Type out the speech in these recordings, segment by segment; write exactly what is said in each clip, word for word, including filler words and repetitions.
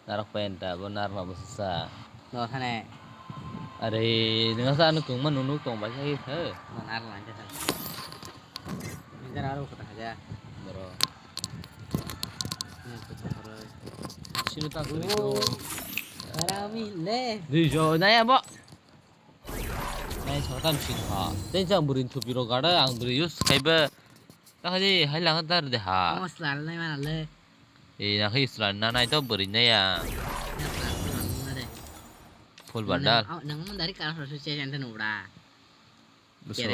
Narok penta bo narma bo sa. No thane. Are, nang sa anu kung ma nunu kung ba sai the. No narma ante sa. Ni dara aro kota haja. Bro. Ni kota horo. Sino ta guri ko. Ara mi le. Dui jo na ya bo. Nai sa tam sin ha. Ten chang burin thupi ro gada ang buri use kai ba. Ta khaji hai lang dar de ha. Mosla nai mana le. E na khai isra na nai to buri nai ya. Full bundle. Nang mun dari ka so se jan tan ura. Buso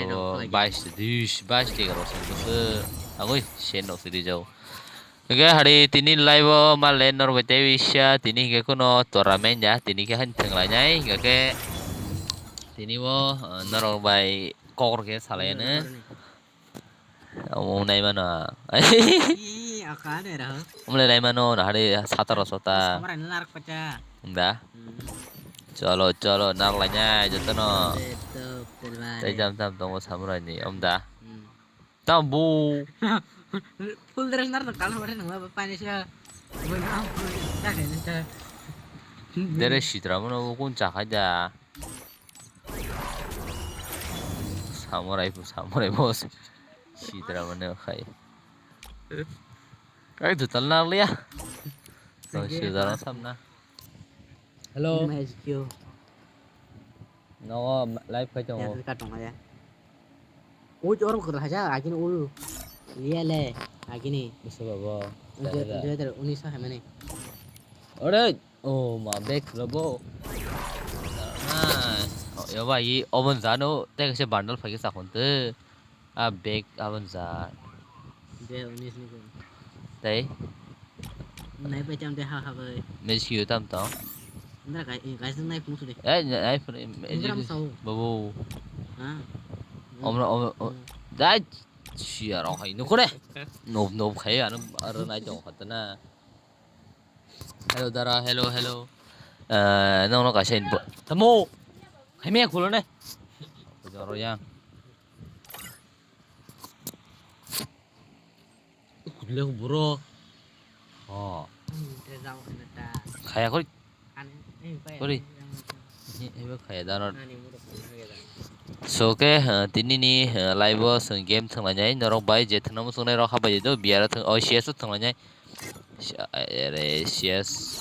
bais dis bais de garo so buso. Agoi sen no sidi jau. Oke hari tini live o male norbai te bisa tini ke kuno tournament ya tini ke han thenglai nai oke. Tini bo norok bai kokor ke salai ne. Omo nai mano. Ih, aka ne ra. Omo le nai mano na hari sataro sota. Samara ni narak pacha. Da. Hmm. Cholo cholo narak lanya jotono. Beto, pulmane. Tai jam jam tongo samara ni om da. Hmm. Tam bu. Full dress nar kal hore nang ba pani sa. Bueno, am, ta ke ne ta. Dere sitra mano kun cha khaja. Samurai bo, samurai bo. Sidra mane khai. Ai dutal na liya. No sidra samna. Hello. Hello. No live khai tongo. Ya, ka tongo ya. Uj or kor haja agini ul. Liya le agini. Bisa babo. Dua ribu, dua ribu unis hai mane. Ore. Oh, ma bag lo bo. Ah, yo ba, i oven jano, te kaisa bundle phai khe sakhon te. A bag oven ja. Dua ribu unis ni ko. Tei? Nai pai tam te ha ha bai. Mej kiyo tam tong. Ndra kai, kai nai phung sule. Eh, nai phung. Ndra mo sao. Babu. Ha. Omra, om, om. Hmm. Dai. Siya rong hai nukure. Nob, nob khai ano, aro nai tong khatna. Hello dara, hello, hello. Eh, nong no kaisa info. Tamo. Hai me kulo ne. Joro yang. Kulo bro. Oh. Khaya koi. Kori. Ebo khaya dano. So ke, eh, tini ni, eh, live o song game thanglainai norok bai je thangna muchungnai rok habai do biara thang, oh, C S o thanglainai. Sh-, ere, C S.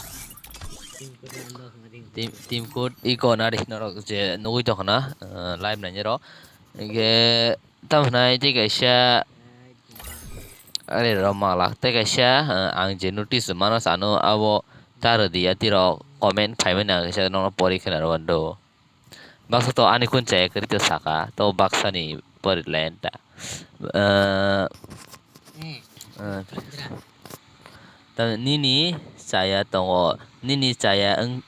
Team, team code iko nari norok je nugui tongkhna, eh, live nainai rok. Hingke tamo hwnai tei kaisa Are rok malak tei kaisa, eh, ang je notice mano sano abo ta rwdi ya tiro comment phaimani ang kaisa nono pori khna rw do. Baksa to ani kun chaya kwrwi to saka to baksa ni pori line ta. Eh, eh, ta nini chaya tongo, nini chaya wng,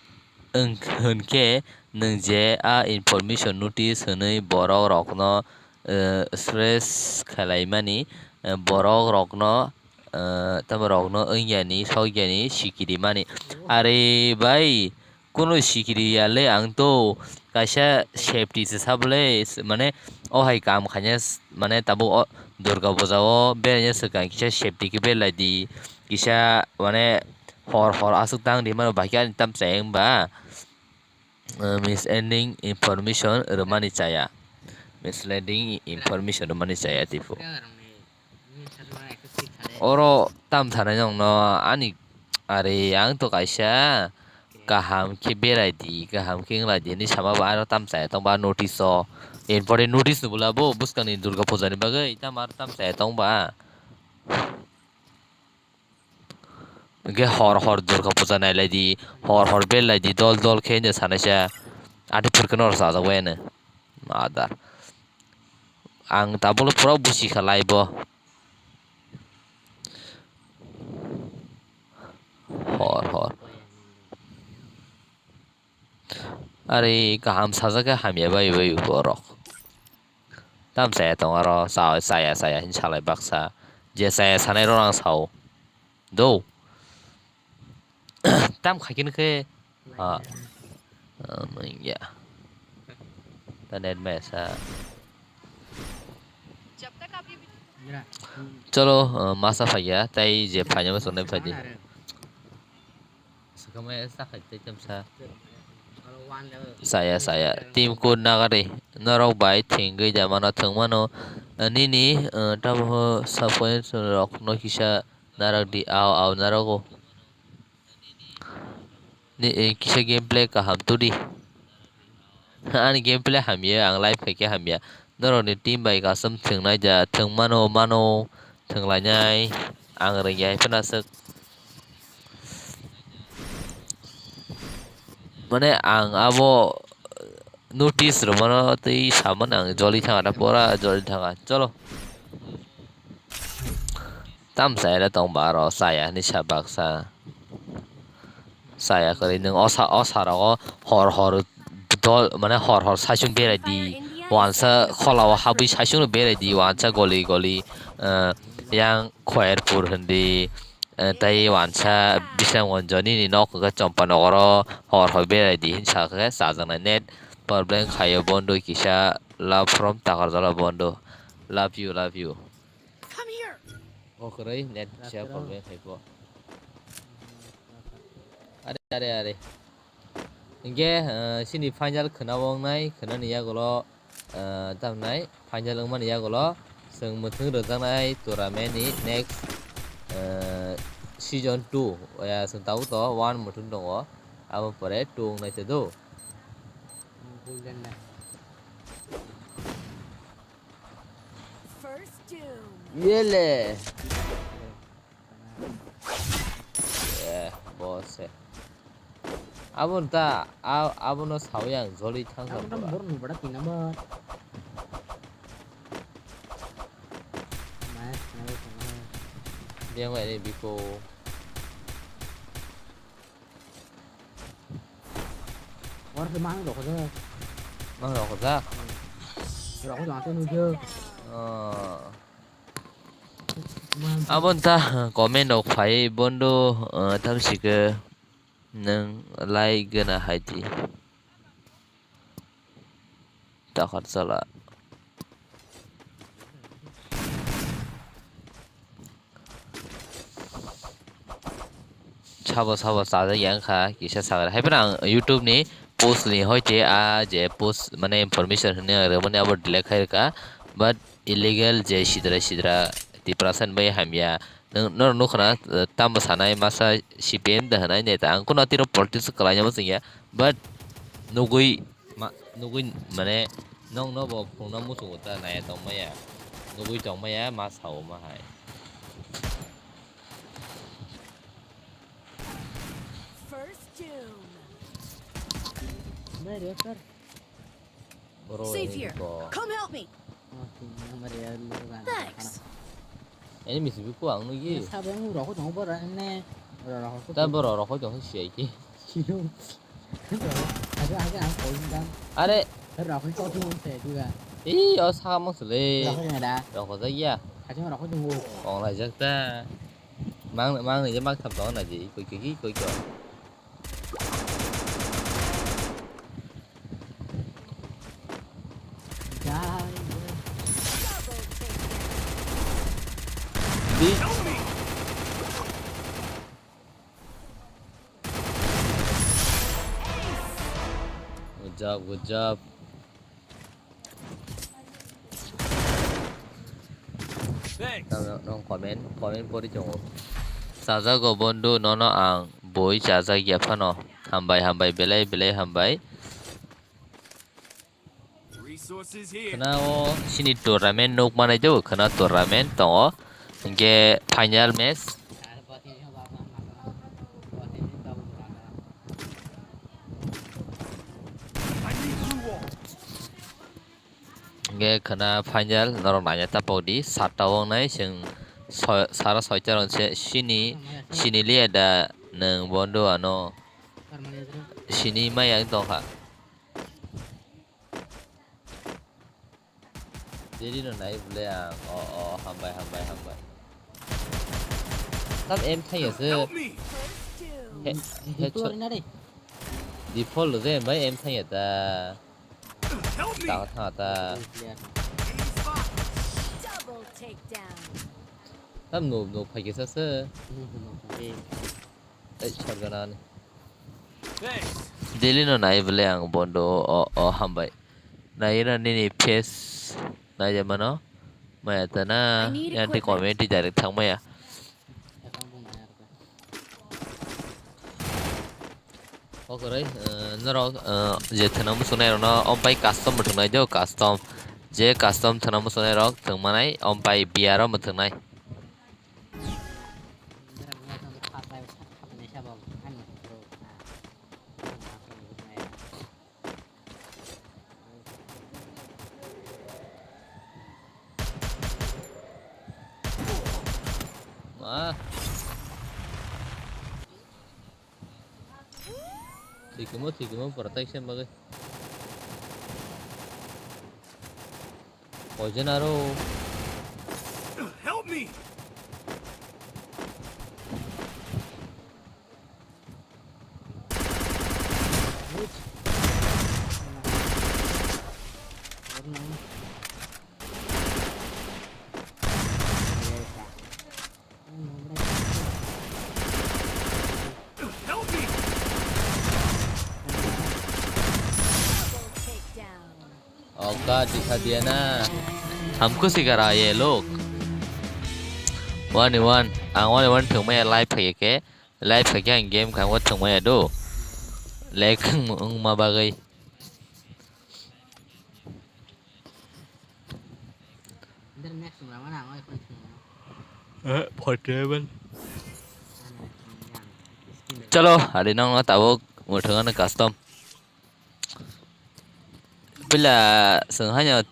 wng, hwnkhe nwng je a information notice hwnwi borok rokno eh, stress khwlaimani, eh, borok rokno, eh, tamo rokno wngyani, sokyani, sikiri mani. Are bai, kunu sikiri ya le ang to kaisa safety se sabo le, mane o hai kam khaina, mane tabuk o Durga Puja o beraina swkang kisa safety khe belai di, kisa mane hor hor aswk tang di mano, bahai khe ani tam chayeng ba. Eh, misleading information rwmani chaya. Misleading information rwmani chaya tipo. Oro tam sanai nongno ani are ang to kaisa kaham khe berai di, kaham khe wng lai di hinwi sama ba aro tam chaya tong ba notice o. Important notice no bwla bo bwskang ni Durga Puja ni bagwi tam aro tam chaya tong ba. Hingke hor hor Durga Puja nailai di, hor hor belai di, dol dol khe hwnwi sanaisa. Ati phwrkhe norok chajak bai ano. Mada. Ang tabukle pura busi kha live o. Hor hor. Ari kaham sajak khe hamya bai bai borok. Tam chaya tong aro, cha-, chaya, chaya, hin salai baksa. Je chaya sanai rok ang sao. Do. Tam khaikhe nokhe. Ha. Ah, manya. Ta net mesa. Cholo, uh, masa phaiya, tai je phaina ma songnai phaidi. Swkang ma esa khai tei tamsa. Saya, saya. Team code nagari. Norok bai thwngwi da mano, thwng mano. Uh, nini, uh, tamo sapoin rok no kisa narok di, au, au narogo. Ni, eh, kisa gameplay kaham todi. Ani gameplay hamya, ang live khaikhe hamya. Norokni team bai custom thwngnai ja, thwng mano, mano, thwnglainai. Ang rwngya hai phano aswk. Mane ang abo notice rwmano tei samani ang joli thanga da, pura joli thanga. Cholo. Tam saya da tong ba aro saya hinwi sa baksa. Saya kwrwi nwng o sa, o sa rogo hor hor dol, mane hor hor saichung berai di. Wansa kholao habwi saichung no berai di, wansa goli goli, eh, yang Khoyerpur hindi, eh, tei wansa Bisramganj nini nok hwnkhe Chompa nogoro hor hor berai di hinwi sa khe chajaknai net problem khaio bondo kisa love from Takarjala bondo. Love you, love you. Come here. O kwrwi net kisa problem khai pho. Are, are, are. Hinkhe, eh, chini final khwna wngnai, khwnani yagulo, eh, tamnai final wngmani yagulo chwng mwthwng rwjaknai tournament ni next, eh, season two. Oya chwng tabuk to one mwthwng tongo, abo pore two wngnai se do. Golden na. First doom. Yele. Eh, boss, eh. Abon ta, a-, abono sawi ang joli thangsa Abon ta pura. Bor nu bada tina bor. Nice, nice, nice. Dia ngai ni biko. Oro se mang rokho je. Mang rokho ja? Rokho jang te nujak. Oh. Mang. Abon ta comment rok phai bondo, eh, tamsike nwng like gana hai di. Takhar chala. Sabo sabo chajak ya wngkha kisa sagra. Hai phano ang YouTube ni post ni hoite a je post mane information hinwi ang rwmani abo delete khai rwkha. But illegal je sidra sidra Tiprasa ni bai hamya. Nwng, norok nukha na, eh, tamo sanai masa C P M da hwnai neta. Ang kuno tiro politics kwlaina muchungya. But nugui ma-, nugui mane nokno bo phungno muchungo ta naya tongmaya. Nugui tongmaya ma sao ma hai. First doom. Bro, Safe ini here. Ko. Come help me. Oh, ini mari ya, lu kan. Thanks. Ini misi buku ang nunggu. Ini sabar yang rokok dong, bor, ini. Rokok. Ta bor, rokok dong, si aiki. Sino. Ada, ada, aku kau indan. Are. Rokok kau tuh, saya juga. Ih, oh, sama sih le. Rokok yang ada. Rokok saja. Ada rokok dong. Ong lah jak ta. Mang, mang ni je mang tham tong na je. Koi, koi, koi, koi. Good job, good job. Tamo nong comment, comment pori tongo. Chajago bondo nono ang boi chajak ya phano. Hambai, hambai, belai, belai hambai. Khna o sini tournament nuk manai do, khna tournament tongo. Hinkhe final match. Hinkhe khna final norok naina tapok di, satta wngnai chwng soi-, sara soita rok se sini, sini liya da nwng bondo ano sini maya wng tongkha. Jerry no nai bwle ang. O, o, hambai, hambai, hambai. Tam aim thangya se. Help me! He, he, Default cho-, na re. Default lo je, bai aim thangya ta. Help me! Ta, ta, ta. Double takedown. Tam no, no, phaikhe sasa. Ei, sargana ni. Daily no nai bole ang bondo, o, o, hambai. Nai na nini face nai ja mano. Maya ta na, I need yang te equipment. Comment direct thang maya. Okorai, eh, norok, eh, je thwna muchungnai rokno ompai custom muchungnai jo, custom. Je custom thwna muchungnai rok thwngmanai ompai biaro muchungnai. Ah. Thikimo, thikimo, protection bagwi. Poison aro. Help me! Oh God, dikha diya na. Hamko sikara ye lok. One one, ang one one thwngmaya live phaiya khe, live khaikhe ang game khango thwngmaya do. Lag wngma bagwi. Eh, portable. Chalo, hari nang tabuk muthungano custom. Pila seng hanya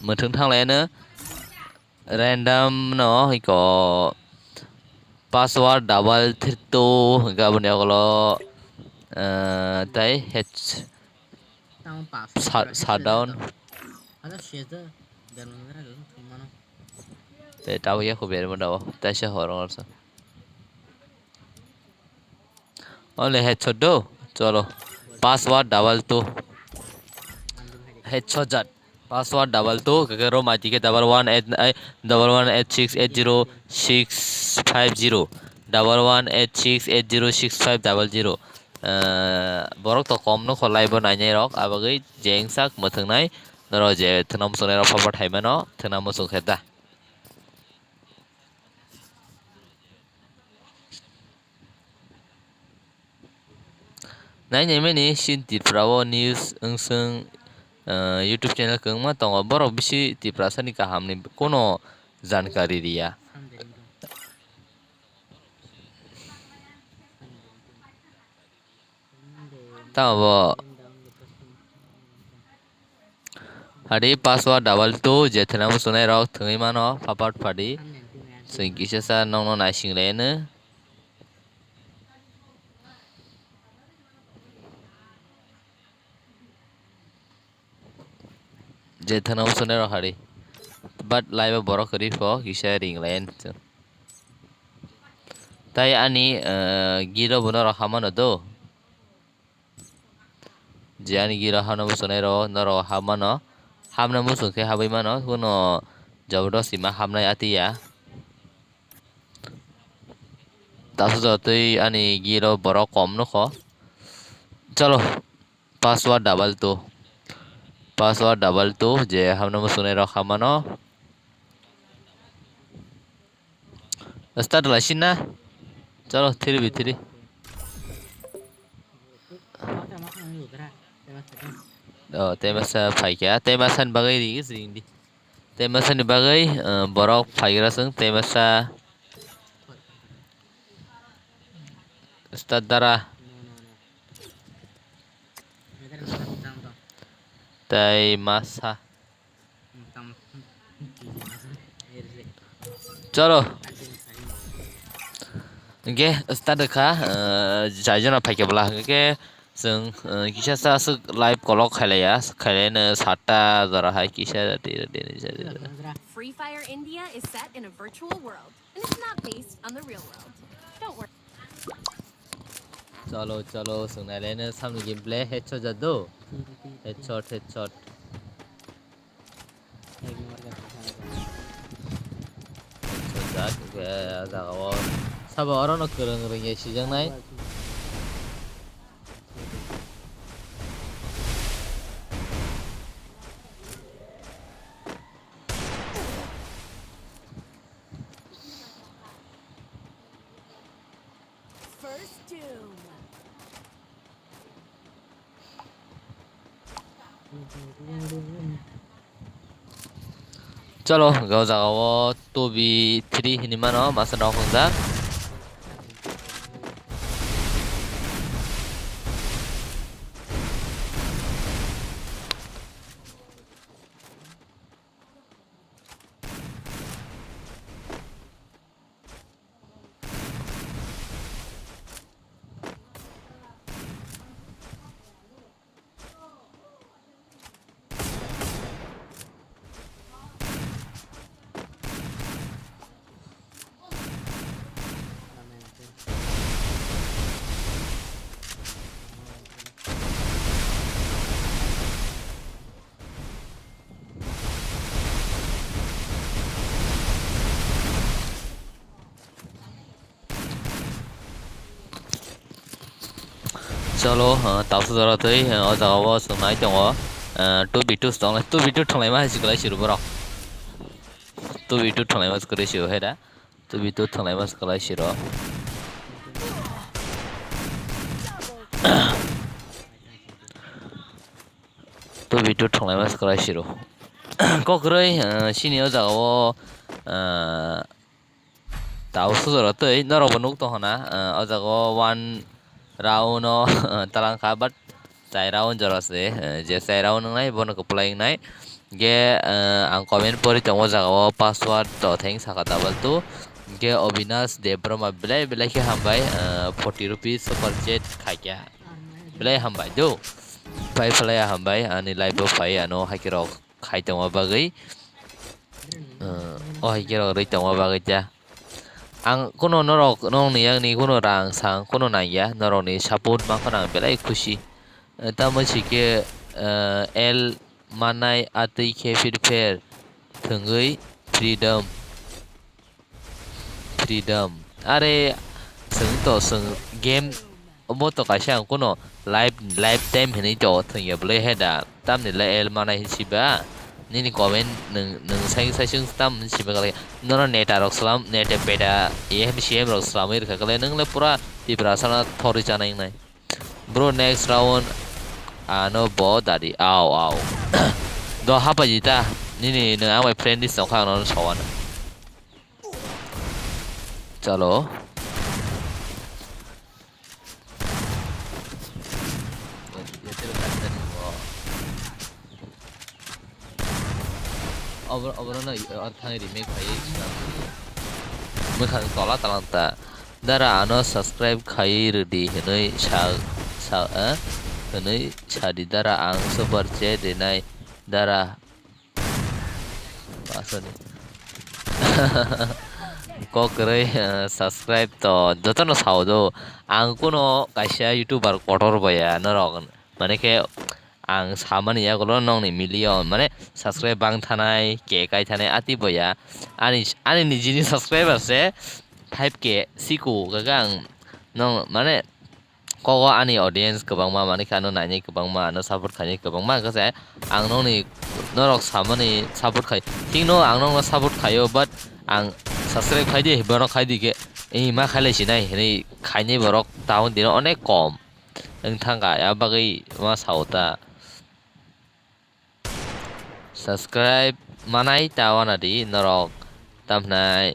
muthung thang lai no random no hiko password double three two hingke aboni okolo, eh, tai H Tamo pass. Shut, shutdown. Ada share da. Belum ada, belum thumano. Te tabo ya ko berma dawo. Taisa horong arsa. Ole headshot do. Cholo. Password double two. Headshot jat. Password double two. Kake ro mati ke double one eight, eh, double one eight six eight zero six five zero. Double one eight six eight zero six five double zero. Eh, borok to kom no kholai bo nainai rok, abagwi jengsak mwthwngnai norok je thwna muchungnai rok phabar thaimano thwna muchung khe da. Nainai mani sin Tripura o news wngswng, eh, YouTube channel kwbangma tongo, borok bisi Tiprasa ni kaham ni kuno jankari riya. Tamo bo hadi password double two je thwna muchungnai rok thwngwi mano phapat phadi. Chwng kisa sa nokno naising laino. Je thwna muchungnai rok hari. But live o borok kwrwi pho kisa ring line. Tai ani, eh, giro bo norok hamano do. Je ani giro hamna muchungnai rok norok hamano. Hamna muchung khe habwi mano. Kuno jabardasti ma hamnai atiya. Taso jotoi ani giro borok kom nukho. Chalo. Password double two. Password double two, je hamna muchungnai rok hamano. Start lai sin na. Chalo, three v three. Oh, tei masa phaikha. Tei masa ni bagwi ring, ring di. Tei masa ni bagwi, eh, borok phaigra chwng tei masa. Start dara. Tei masa. Chalo. Hingke start kha, eh, jai jona phaikhe bwla hingke chwng, eh, kisa sa aswk live kolok khailaiya, khailai no satta jora hai kisa. Free Fire India is set in a virtual world, and it's not based on the real world. Don't worry. Chalo, chalo, chwng nailaino samni gameplay, headshot jat do. Headshot, headshot. Headshot jak, hwnkhe ah jagao sabo orono kwrwng rwngya sijaknai. First doom. Chalo, o jagao two v three hinwi mano, masa nok hwnjak. Chalo, ah, tabuk jora twi, ah, o jaga o chwng nai tongo, ah, two v two tong, two v two thwnglaima hai se kwlai siro borok. Two v two thwnglaima se kwlai siro hai da. Two v two thwnglaima se kwlai siro. Two v two thwnglaima se kwlai siro. Kokroi, ah, chini o jaga o, ah, Tabuk sujoro twi norok bo nuk tong hona, ah, o jaga o one round o talang kha, but chai round jora se, ah, je chai round wngnai bono kwplai wngnai. Ge, ah, ang comment pori tongo o jaga o password to theng saka double two. Ge Obinash Debbarma belai belai khe hambai, ah, forty rupees super chat khaikha. Belai hambai do. Pai phalai hambai ani live o phai ano haikhe rok khai tongma bagwi, eh, o hai khe rok rwi tongma bagwi ta. Ang kuno norok, nokni yakni kuno rang sang kuno nangya, norokni support mankha ang belai khusi. Eh, tamo si khe, eh, L manai atwi khe phir pher thwngwi freedom. Freedom. Are, chwng to, chwng game obo to kaisa ang kuno life, lifetime hinwi to thwngya bwlwi hai da. Tamni le L manai hinwi siba. Nini comment nwng, nwng sai, sai chwng tam hinwi siba kale. Nono neta rok slam, neta peta, A M C M rok slamwi rwkha kale. Nwng le pura Tiprasa no thorwi chanai wngnai. Bro, next round. Ano bo dadi. Au, au. Do hapai di ta. Nini nwng ang bai friend list tongkha, ang nono sawana. Chalo. Obor-, oborno i-, or thangwi remake khaiwi swnam. Mwkhang tola talang ta. Dara ano subscribe khaiwi rwdi hwnwi sa, sa, eh? Hwnwi sadi dara ang super chat rinai dara. Aswni. Kok kwrwi, eh, subscribe to jotono sao do. Ang kuno kaisa YouTuber kotor baya norok. Mane khe ang samani yagulo nokni million, mane subscribe bang thanai, K kai thanai ati baya. Ani, ani nijini subscriber se five K siko gaga ang nong, mane kogo ani audience kwbangma, mani khe ano nainai kwbangma, ano support khainai kwbangma, hwnkhe se ang nokni norok samani support khai, thikno ang nokno support khaio, but ang subscribe khai di, borok khai di khe, "Ei, ma khai lai sinai," hinwi khainai borok town dino onek kom wng thangkha, ya bagwi ma sao ta. Subscribe manai ta wana di norok, tamhnai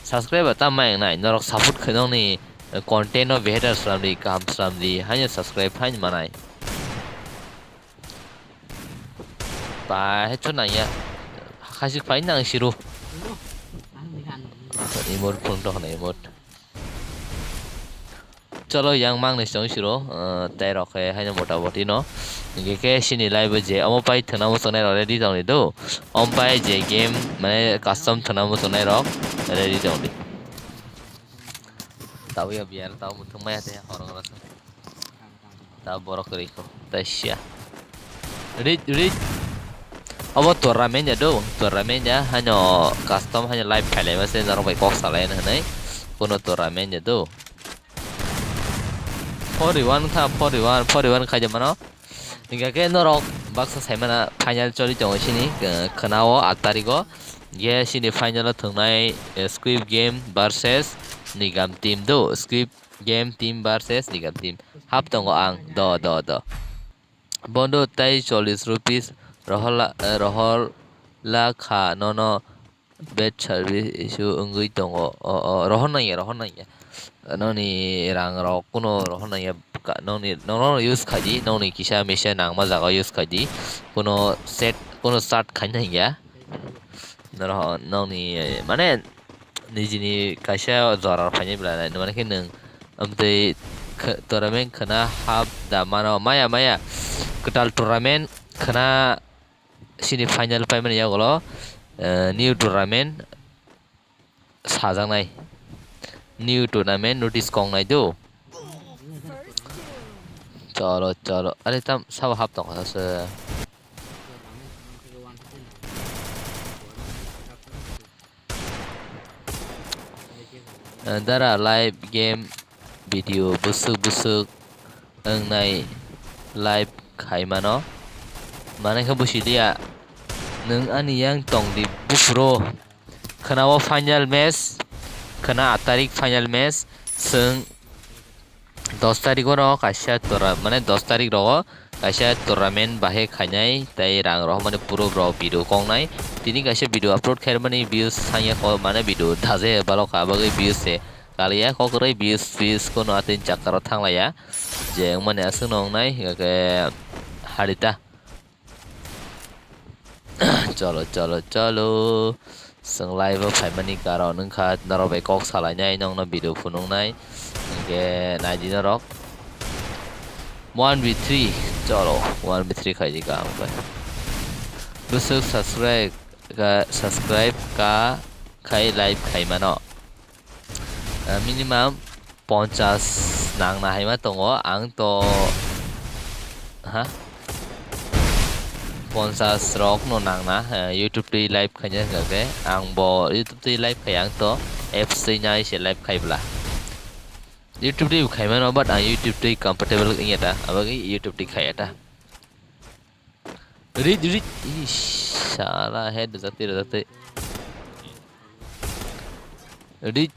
subscribe ta mai wngnai norok, support khai nokni content no better slam di, kaham slam di, haino subscribe haino manai. Ba, headshot nangya. Khasik phai nang siro. Emote phone to hana emote. Cholo, yang mang ni song siro, eh, tei rok khe haino mota moti no. Hingke khe sini live je omo pai thwna muchungnai rok ready tongdi do. Omo pai je game mane custom thwna muchungnai rok ready tongdi. Tawi ya biar taw muthung maya tei horong rok. Ta borok kwrwi kho, ta sia. Rit, rit. Obo tournament ya do, tournament ya, haino custom haino live khailai mase norok bai kok salai hinwi. Kuno tournament ya do. Four one tha, four one, four one khaide mano. Hingkha khe norok baksa saimana final choli tongo sini, eh, khwnao aat tarigo. Ye sini final o thwngnai, eh, Squid Game versus Nigam team do, Squid Game team versus Nigam team. Hap tongo ang, do, do, do. Bondo tai chollish rupees rohola, eh, rohola kha nono bad service issue wngwi tongo. O, o, rohor nangya, rohor nangya. Noni rang rok kuno rohor nangya, ka-, noni, nono use khaidi, noni kisa misa nangma jaga use khaidi. Kuno set, kuno start khaina hingya. Noro, noni, mane, nijini kaisa jora phaini bwla nai, mane khe nwng amtwi kh-, tournament khwna hap da mano, maya, maya, kwtal tournament khwna sini final paimani yagulo, eh, new tournament sajaknai, new tournament notice kok nai do. Cholo, cholo, are tam sabo hap tongkha se. Eh, dara live game video bwswk bwswk wngnai live khaimano. Manai khe busi liya. Nwng ani yang tong di buphuru. Khwnao final match. Khwna aat tarik final match. Chwng dos tarikgo no kaisa tora-, mane dos tarik rogo kaisa tournament bahai khainai, tei rang rohormani puro rok video kongnai. Tini kaisa video upload khaimani views sangya kho, mane video daje balok kha, bagwi views se kaliya, kok kwrwi views, views kono atwi chakka rok thanglaiya. Je wngmani aswk no wngnai, hingkha khe harita. Cholo, cholo, cholo. Chwng live o phaimani karon wngkha norok bai kok salainai, nokno video phunuknai. Hingkhe naidi norok. One v three, cholo, one v three khaidi kaham khe. Bwswk subscribe ka, subscribe ka khai live khaimano. Ah, minimum ponchas nangna haima tongo, ang to, ha? Ponchas rok no nangna, eh, YouTube twi live khaina hingkha khe, ang bo YouTube twi live khai, ang to apps twi nai se live khai bwla. YouTube twi bo khaimano, but ang YouTube twi comfortable wngya ta, abagwi YouTube twi khaiya ta. Reach, reach. Ish, sala, head rwjak twi, rwjak twi. Reach.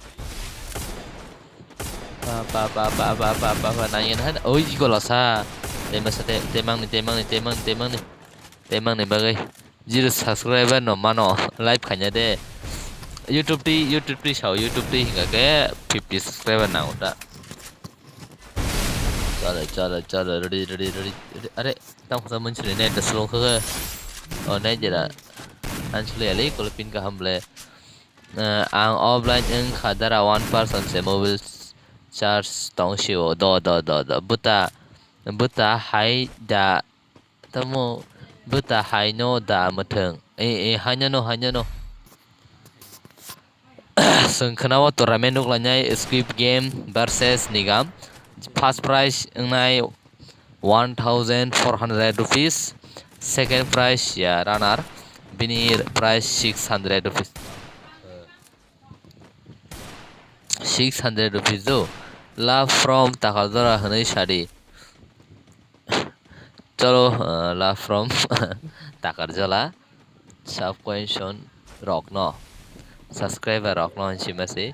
Pa, pa, pa, nangya na, oi, golosa. Temasa, te-, temangni, temangni, temangni, temangni. Temangni bagwi. Zero subscriber no mano, live khaina de. YouTube twi, YouTube twi sao, YouTube twi hingkha khe fifty subscriber nango ta. Chalo, chalo, chalo, ready, ready, ready, ready. Are, tamo khe munsuni net slow khe. O, net jera. Ansule ali, kolo pin kaham ble. Eh, ang offline wngkha dara one percent se mobile charge tong sio. Do, do, do, do. Buta, buta hai da. Tamo bwta hai no da mwthwng. E, e, haino no, haino no. Chwng khwnao tournament nukhlainai Squid Game versus Nigam. First prize wngnai one thousand four hundred rupees. Second prize ya runner. Bini prize six hundred rupees. Six hundred rupees do. Love from Takarjora hwnwi sadi. Chalo, uh, love from Takarjala. Subscription rokno. Subscriber rokno hinwi masi.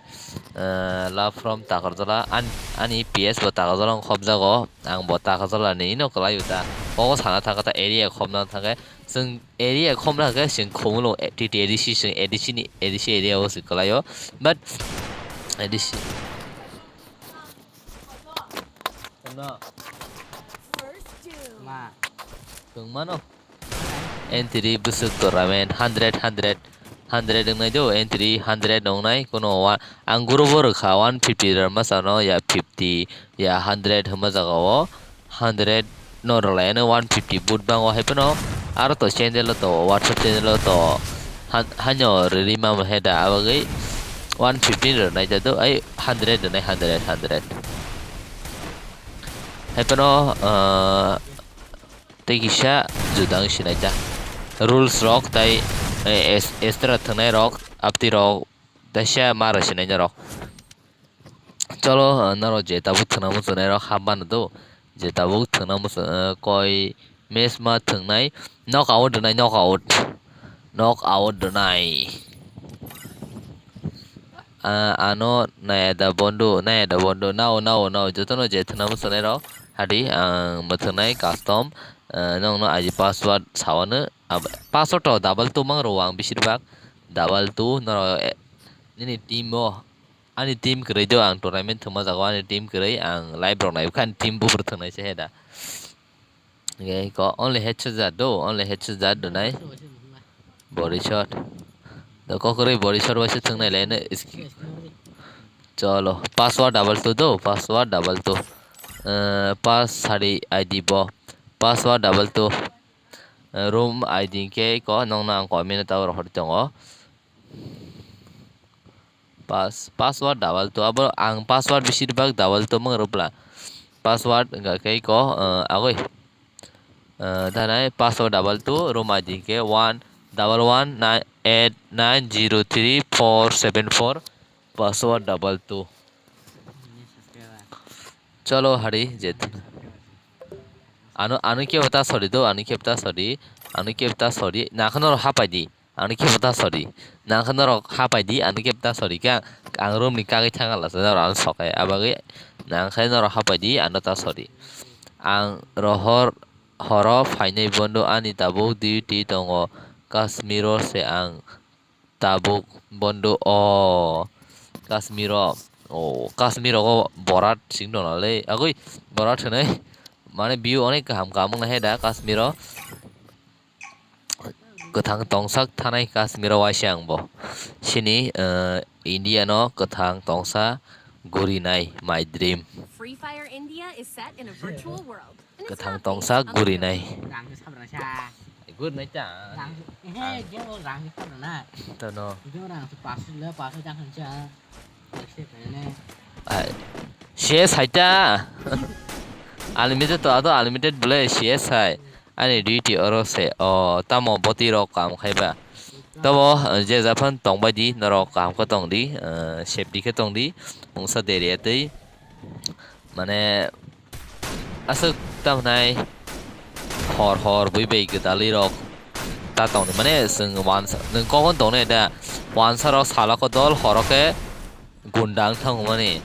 Uh, love from Takarjala. An-, ani P S bo Takarjala wng khobjago. Ang bo Takarjala ni ino kwlai uta. Ogo sana thangkhe ta area khobna thangkhe. Chwng area khobna hwnkhe chwng Khumulwng, eh, T T A D C, chwng A D C ni, A D C area o se kwlaio. But A D C. Chwng mano. Entry bwswk tournament, hundred, hundred, hundred wngnai do, entry hundred wngnai, kuno wa-, ang group o rwkha one fifty rwma sano, ya fifty, ya hundred hwnma jaga o. Hundred no rwlai, ano one fifty boot bango, hai phano aro to channel o to, WhatsApp channel o to, han-, haino rwrwi mamo he da, abagwi one fifty rwnai da do, ai hundred rwnai, hundred, hundred. Hai phano, ah, tei kisa judang sinai da. rules rok tai, eh, es-, extra thwngnai rok, apti rok, teisa ma rw sinai norok. Cholo, ah, norok je tabuk thwngna muchunai rok hap mano do, je tabuk thwngna muchung, ah, koi match ma thwngnai, knock out rwnai, knock out, knock out rwnai. Ah, ano naya da bondo, naya da bondo, nao, nao, nao, jotono je thwngna muchunai rok, hadi, ang mwthwngnai custom, ah, nokno I D password sawano, ab-, password to double two mang rwo ang beshirbak, double two, norok, eh, nini team o, ani team kwrwi do ang tournament thwngma jago, ani team kwrwi ang live rok naikha, ani team buphuru thwngnai se he da. Nge ko only headshot jat do, only headshot jat do nai. Body shot. Do ko kwrwi body shot waisa thwngnai le no. Cholo, password double two do, password double two. Eh, pass sari I D bo. Password double two. Eh, room I D ke ko nokno ang comment o tabo rohorwi tongo. Pass, password double two. Abo ang password beshirbak double two mang rwpla. Password hwnkha khe ko, eh, agoi. Eh, danai password double two, room I D hwnkhe one double one nine eight nine zero three four seven four, password double two. Cholo hari jet. Ano, ano kebo ta sori do, ano kebo ta sori, ano kebo ta sori, nakhano hapai di. Ang khe ta sori. Nang khe norok hapai di, ang khe ta sori kha. Ang room ni kagwi thang ala se norok ang sokai. Abagwi nang khe norok hapai di, ano ta sori. Ang rohor horo phainai bondo ani tabuk duty tongo. Kashmiro se ang tabuk bondo o. Kashmiro. O, Kashmiro go borat sing dona le. Agwi borat hwnwi. Mane view onek kaham kaham wngna he da Kashmiro. Kwthang tongsak thanai Kashmiro waisa ang bo. Sini, eh, India no kwthang tongsa gurinai, my dream. Free Fire India is set in a virtual world. And it's Kwthang not tongsa based on the gurinai. Rang khe sabra sa. Gurinai ta. Rang, he, je o rang khe sabra na. Tano. Je o rang khe pasu le, pasu jang khan cha. Ai, C S hai ta. Unlimited to ado unlimited bole C S hai. Ani duty oro se. O, tamo boti rok kam khai ba. Tamo, eh, je japan tong bai di, norok kaham khe tong di, eh, safety khe tong di. Mungsa deri atwi. Mane, aswk tamo nai hor hor bui bai gwdalwi rok ta tongdi. Mane, chwng wansa, nwng kokon tongnai da? Wansa rok salo khe dol, horo khe gunda wng thangmani.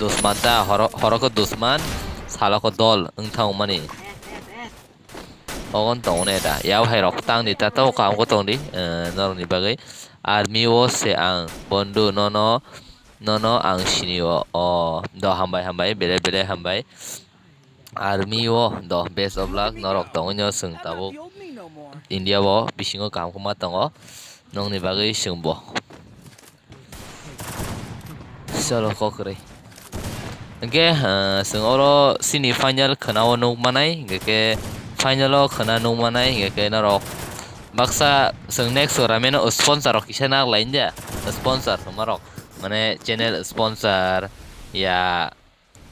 Dusman ta, horo, horo khe dusman, salo khe dol wng thangmani. Ogon tongo ne da. Yao hai rok tang di ta tao kam ko tong di, eh, norok ni bagwi. Army o se ang bondu nono, nono ang sini o. O, do hambai, hambai, bele, bele, hambai. Army o do best of luck norok tongwi no chwng tabuk India o bisingo kaham khe ma tongo. Nokni bagwi chwng bo. Cholo, kokrwi. Hwnkhe, ah, chwng oro sini final khwnao nuk manai, hwnkhe final o khwna nuk manai, hwnkhe norok baksa chwng next o ramen o sponsor rok kisa nak lai ndia, sponsor khwma rok, mane channel sponsor ya.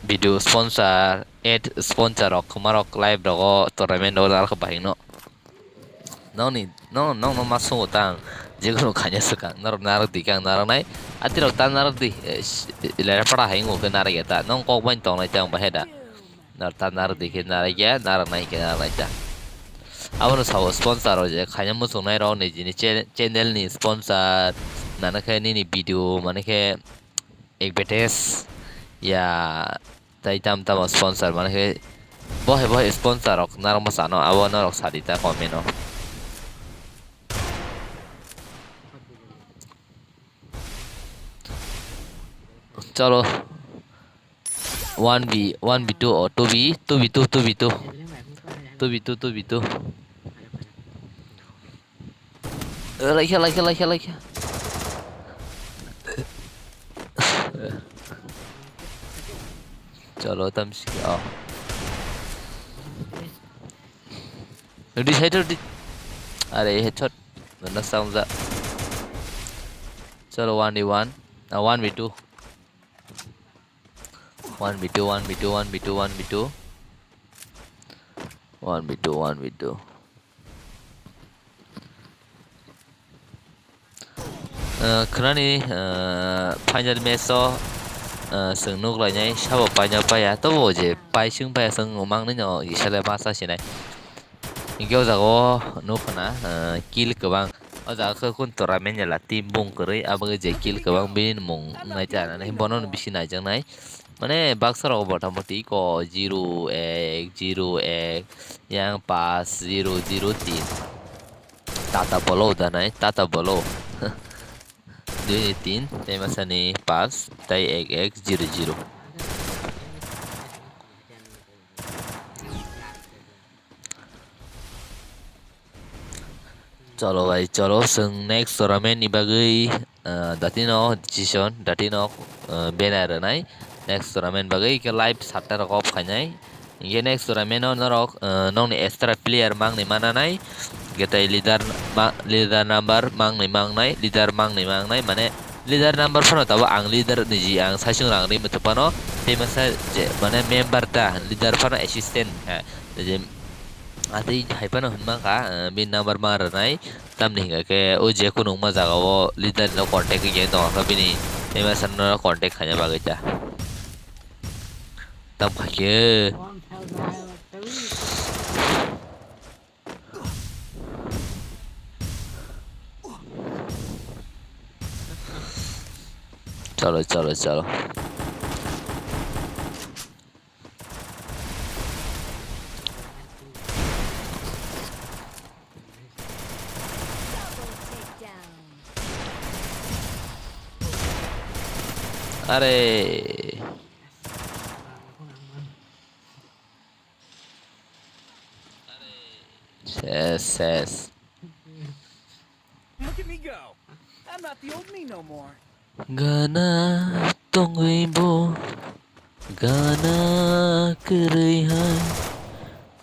Video sponsor, ad sponsor rok, khwma rok live rogo tournament rogo lar khe bahai no. Nokni, no, nokno ma sungo tang, jekunu khaina swkang, norok narwk di khe ang narwknai, atirok ta narwk di, eh, sh-, lepra hai wngkhe narwk ya ta, nong kok bai tongnai ta ang bahai da. Nor ta narwk di khe narwk ya, narwknai khe narwknai ta. Abono sao sponsor rok je khaina muchungnai rok ni jini che-, channel ni sponsor, nana khe nini video, mane khe advertise ya, tai tam tamo sponsor mane khe, bo hai bo hai sponsor rok narwkma chano, abo norok sadi ta comment o. Cholo, one v one v two o, two v, two v two, two v two, two v two, two v two. Laikha, laikha, laikha, laikha. Cholo, tam siki, oh. Ready, side ready. Are, headshot. Nana sound ja. Cholo, one v one. Ah, one v two. One v two, one v two, one v two, one v two. One v two, one v two. Ah, khwnani, ah, final match o, ah, chwng nuk lainai sabo paina paiya, tobo je paising paiya chwng mangni no kisa le ma sa sinai. Hinkhe o jaga o nuk khna, ah, kill kwbang. O jaga khe kun tournament jela team bung kwrwi, aboni je kill kwbang bini mung nai ta nani bono no bisi naijaknai. Mane baksa rok motamoti iko zero ek, zero ek, yang pas, zero zero tin. Tata bolo uda nai, tata bolo. Dui ni tin, tei masa ni pas, tei ek ek zero zero. Cholo bai, cholo, chwng next tournament ni bagwi, ah, datino decision, datino, ah, banner rwnai. Next tournament bagwi khe live satta rok off khainai. Hinkhe next tournament o norok, ah, nokni extra player mangni mananai. Hinkhe tei leader ma-, leader number mangni mangnai, leader mangni mangnai, mane leader number phano tabuk ang leader niji ang saisung rang ri muchung phano tei masa je mane member ta leader phano assistant ha. Je atwi hai phano hwnma kha, ah, bini number ma rwnai. Tamni hingka khe o je kunu wngma jaga o leader no contact khe tong kha bini, tei masa no contact khaina bagwi ta. Tam kha khe. Chalo, chalo, chalo. Are. Ses, ses. Look at me go. I'm not the old me no more. Gana tongwi bo, gana kwrwi hai,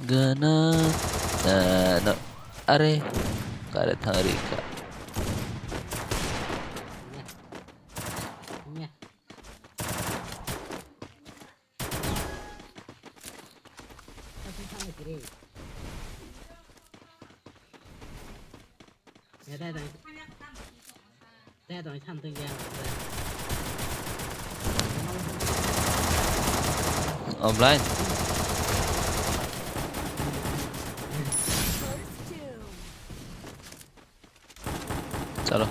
gana, eh, no, are, kare thang ri kha. Offline. Chalo.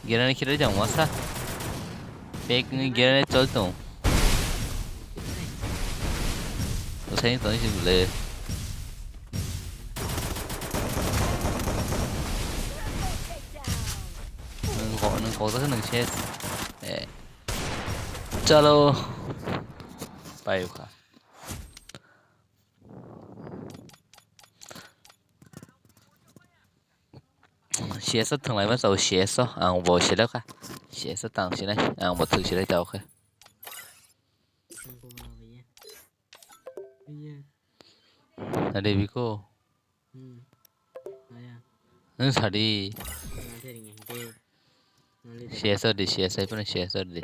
Grenade khirwi tong masa. Fake ni grenade chol tong. Usai tong si bole. Nung kok, nung kok tak nung ses. Eh. Chalo. Pai uka. C S o thwnglai ma chao, C S o ang bo selai kha. C S o tang sinai, ang bo thwk sinai tao khe. Ade biko. Nwng sadi. C S o di, C S o di.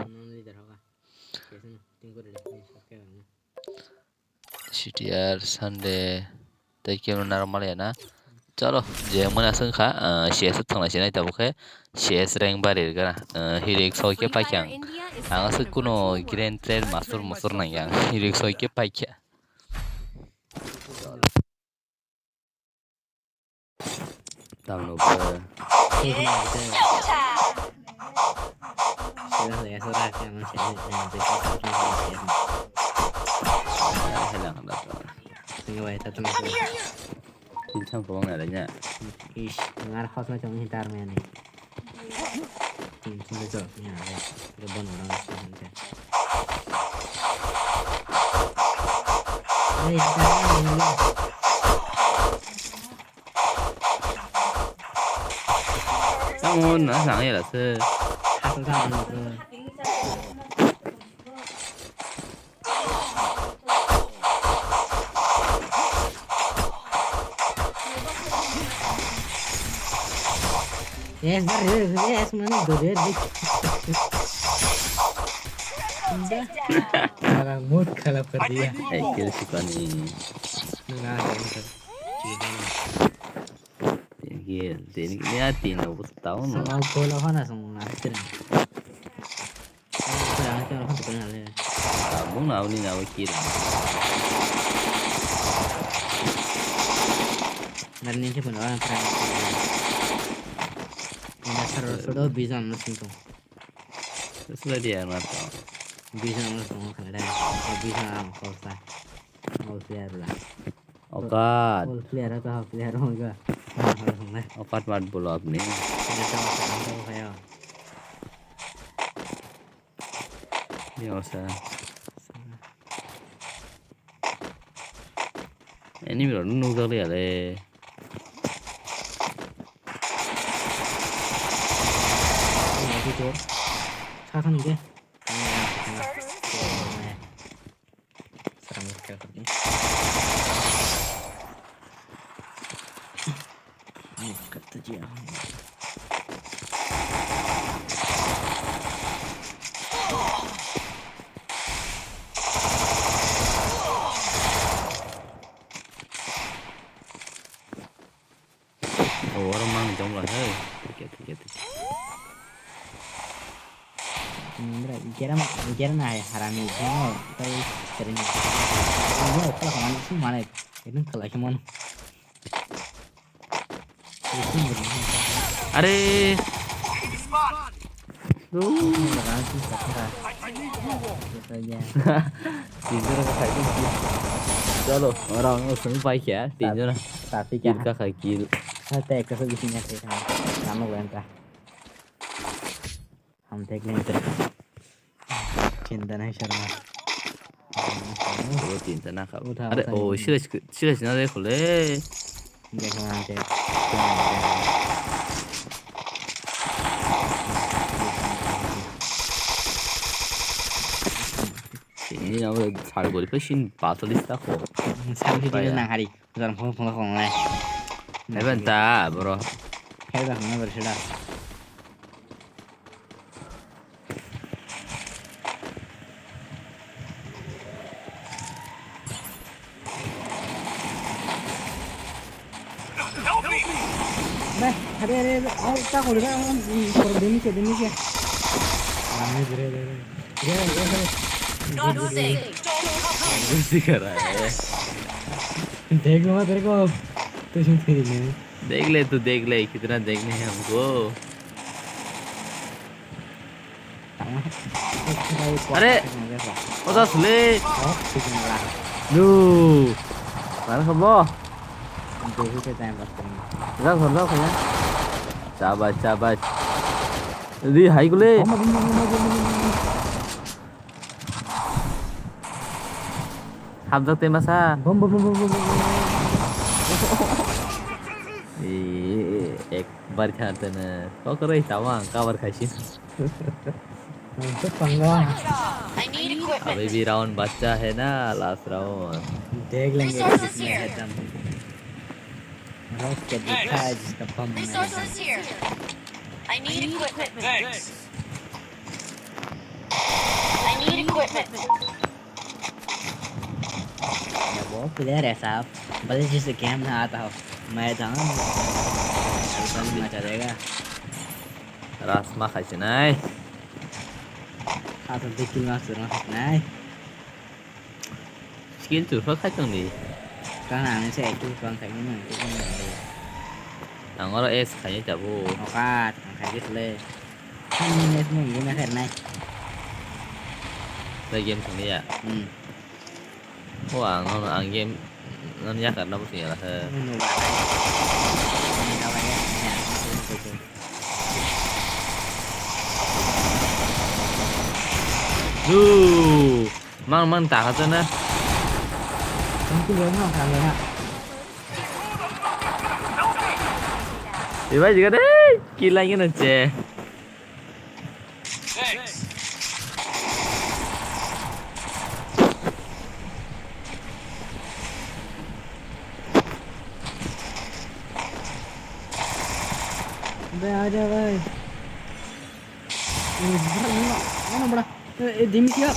C T R Sunday tei kebo normal ya na. Chalo, je mona swng kha, ah, C S o thwnglai sinai tabuk khe C S rank bari rwgana. Ah, Hero X O khe paikha ang. Ang aswk kuno Grand Trail Master Master nangya ang. Hero X O khe paikha. Tamno ba. Helang da to. Tinggal baik, tatap. Pinsang ko bang ada nya. Ish, ngar khosna chong hitar mene. Hmm, sini cok, ya, ya. Rebon orang sini, ya. Hei, jangan dulu. Kamu nak sang ya lah se. Aku tak mau ke. Yes, yes, man, do it. Salah mood kharab kar diya. Eh, kill si pani. Nggak ada itu. Tini ki, tini ki, ya, tini obo tao no. Sama gola hana sama na tren. Sama gola hana tren hana tren hale. Tabung na uni na ki la. Nari ni se pun orang tren. Ina sar sar do bizam na singkong. Sila dia na to. Bizam na singkong kala dai. Bizam am kosa. All player la. Okat. All player ka, all player ka. Okat mat bolo apni. Ini sama sama kaya. Ini osa. Ini bro nung jali ale. Ini lagi tuh. Sakan ke. Seram kira kerja. Ayo, kata dia. Oh, orang mang jom lah, hei. Tiga, tiga, tiga. Mira, kira ma, kira na hai harami, kira ma, tai sering. Ini apa kawan sih mana? Ini kalau cuma. Are. Duh. Tinjor ka khai. Chalo, ora no sung pai kya? Tinjor. Tapi kya? Kill ka khai kill. Hata ek ka bisi nya khai. Nama gua enta. Ham tek ni tek. Chinta nahi sharma. Oh, chinta na kha. Utha, are, utha, oh, utha. Sila, sila, sila, de khole. Dekho na tek. Ini nama sar gori pe sin pasalis ta kho. Sar gori pe na hari. Jar phone phone khong lai. Heaven ta, bro. Heaven khong na ber sida. Bai, are, are, are, oh, ta kori ba, oh, mm, kori demi ke, demi ke. Ame jere, jere. Jere, jere, jere. Don't say, don't cover. Gusti kara hai. Dekh lo, tere ko, tu sum thiri ne. Dekh le, tu dekh le, kitna dekhne hai humko. Are, o da sule. Lu. Mana kabo? Jao, jao, jao. Shabash, shabash. Di, hai gule. Hamjak te masa. Bom, bom, bom. Eh, ek bar kha tene. Kok rei tawang, cover khai si. Ang to panga. I need equipment. Abhi bhi round bacha hai na, last round. Dekh lenge. Resources here. Kitne hai dam. Rocket dikhai jiska bom. Resources here. I need equipment. Thanks. I need equipment. Ya, wo player hai sahab. Bhale jis game na aata ho. Main jaan. Bhale macha jayega. Rasma khai se nai. Aata dekhi master na khai se nai. Skill tu kha khai tong di. Kana ang se tu kang khai ni. Ang oro S khai ni tabu. Okat, ang khai ni le. Kan ni net mo ni na khai nai. Play game thang ya. Hmm. Oh, ang, ang, ang game nan ya karna bus ni lah. Hmm, no, ba. Ni na ba ya. Ya. Duh, mang mang ta ka na. Ang tu lo na ka na. Ibai juga deh, kilang ini ceh. Bai, aa ja bai. Eh, bra, no, no, bra. Eh, eh, demi siya.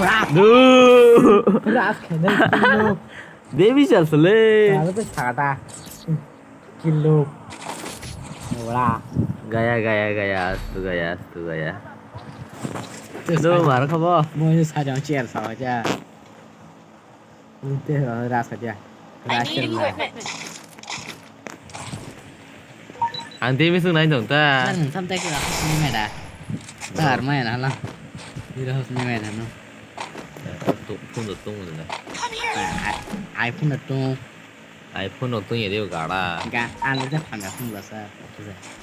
Bra. Duh. Bra, akhirnya. Baby chal sele. Kalau tu sakata. Kilo. Ora. Gaya, gaya, gaya, astu gaya, astu gaya. Terus Lo kan mar khabo? Mau ini saja chair saja. Ini ras saja. Ras chair lah. Ang tei misung nai dong ta. Nang samtai ko aku sini meda. Tar mai na la. Ira hos ni meda no. Tuk pun tuk pun tuk. Ai pun tuk. iPhone rok tong yari gara. Ga, ang le phang ga phung lasa.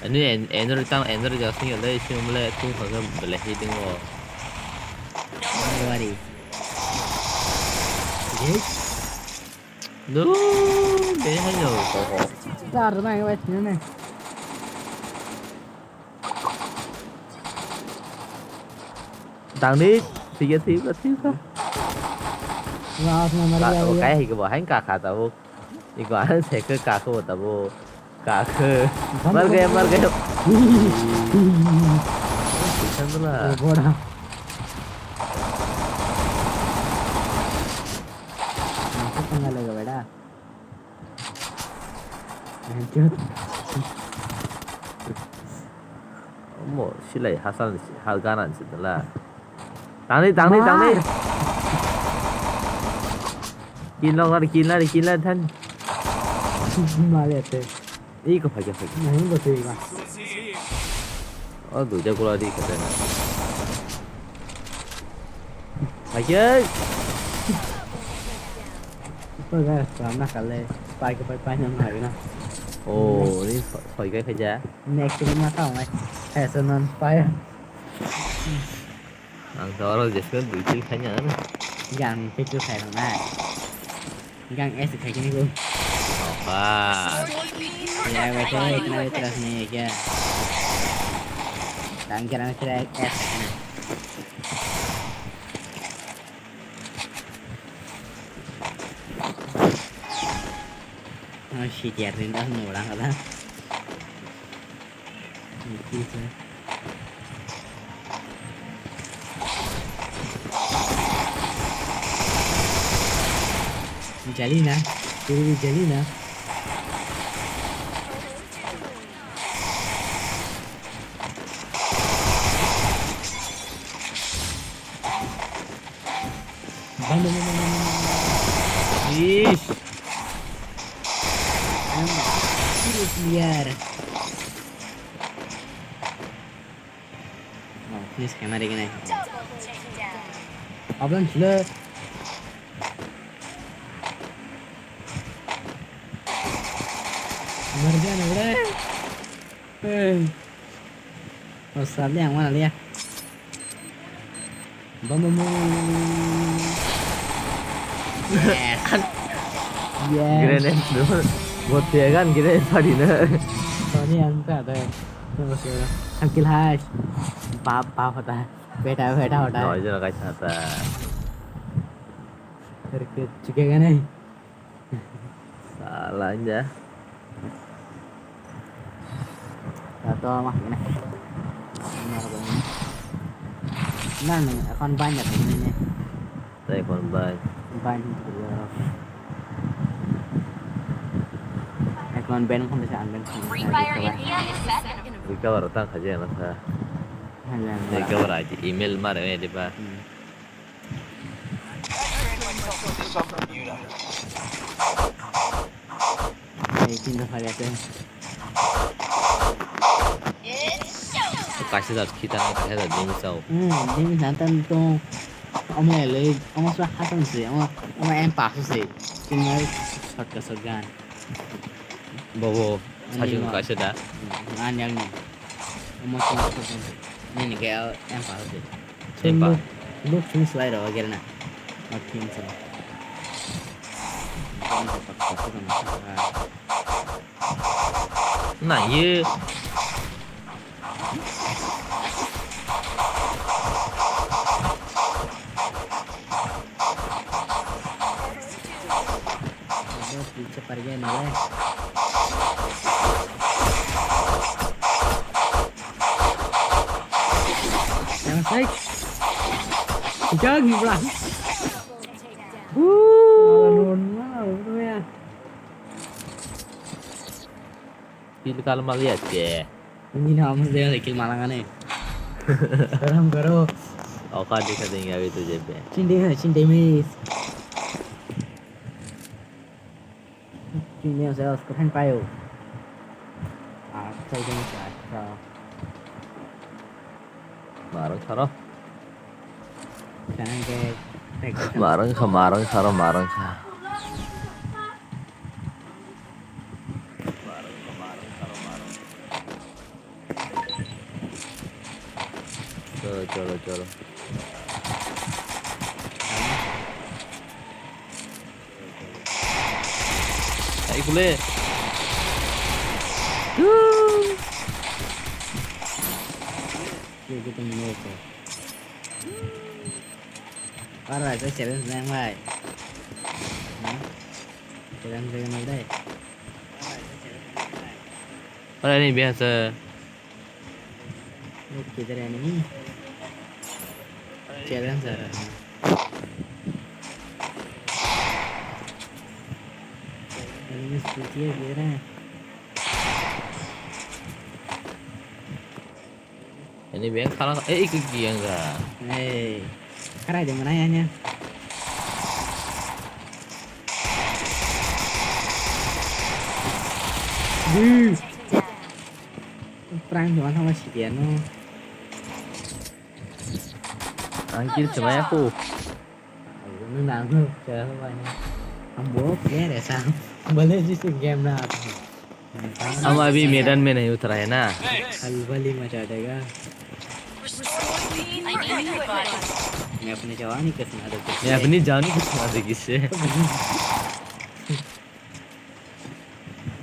Ani en-, Android tang, Android ga sing yale sing mle tung kha ga bele hi ding o. Wari. Yes. No, be ha yo ko ko. Dar na ga wai ne. Tang ni, tiga tiga tiga. Wah, aku nomor Ka-, dia, oh, dia. Kai hi ke bahai ka kha ta bu. Iko ang se ke ka ko ta bu. Ka ke. Mar gaya, mar gaya. Ikan tu lah. Oh, bodoh. Masuk tengah lagi, beda. Lanjut. Omo silai hasal ni si-, ha gana ni si dala. Tangni, tangni, tangni. Kill nong ari, kill nari, kill nari than. Mali ate. Iko phai khe phai khe. Nahi bo tei ba. O duja gula di khe na. Phai khe. Ito ga sa na kale. Pai khe pai pai na ma na. O, ni soi khe khe ja. Next ni ma ka ngai. Hai sa nan pai. Ang to oro jesuk dui kill khaina. Gang picture khai rok na. Gang S khai kini ko. Opa. Ya, wait, wait, wait, wait, wait, wait, ya. Gang kira kira S khai kini. Oh, shit, ya, rinda no orang kata. Jalina, Jalina. Bang, bang, bang, bang, bang, bang. Ish. Ang serious player. Oh, finish khaima rigi nai. Double takedown. Abang sila. Marjan, bre. Eh. Oh, sabi ang mana liya. Bam, bam, bam, bam, bam, bam. Yes. Yes. Grenade dulu. Buat dia kan grenade tadi na. Tadi yang tak ada. Terus ya. Sakil hai. Bap, bap hota hai. Beta, beta hota hai. Noise na kaisa hota. Terus juga kan hai. Sala aja. Tato mah ini. Nah, nih, account banyak ini. Tei kon bai. Ban. Account ban kon bisa unban. Free Fire India is set in a Recover tang khaje na sa. Hanya. Recover aja email mare di ba. Hmm. Ei, tinta phai ase. Kaisa jat khita na kaisa jat ding chao. Hmm, ding jat tam to. Omo elei, omo sa hasan se, omo, omo em pasu se. Tinta shortcut shotgun. Bobo, ani sachi ma kaisa da. Hmm, ani ang ni. Omo sa shotgun. Ni ni ke em pasu se. Empa. Look, look, finish lai rw gel na. Not finish. Na ye. Dos pinche pargena, eh. Yang sek. Jagi, bro. Wuh. Ala non, ala non. Kill kal mal ya che. Ini na amo de kill malangane. Garam garo. Oka dikha de inga itu jebe. Chinde hai, chinde mis. Chinde sa os ko phen payo. Ah, chai de sa. Marang saro. Marang kha, marang saro, marang kha. Cholo, cholo, cholo. Ai kule. Yo, yo tengo otro. Ahora, ese challenge no es mal. ¿No? Challenge no es mal. Ahora ni biasa. Look, किधर है नहीं? Challenge आ रहा है। Enemies पीछे गिर रहे हैं। Ini beng khala, eh, iki yang ga. Eh, kara aja mana ya nya. Di. Prank cuma sama si dia no. Ang kill cuma aku. Nang nang, jangan lupa nya. Ambo player ya sam. Boleh sih game na. हम अभी मैदान में नहीं उतरा है ना। खलबली मचा देगा। मैं अपनी जवानी किस ना देखी मैं से। अपनी जान को सुना देगी से।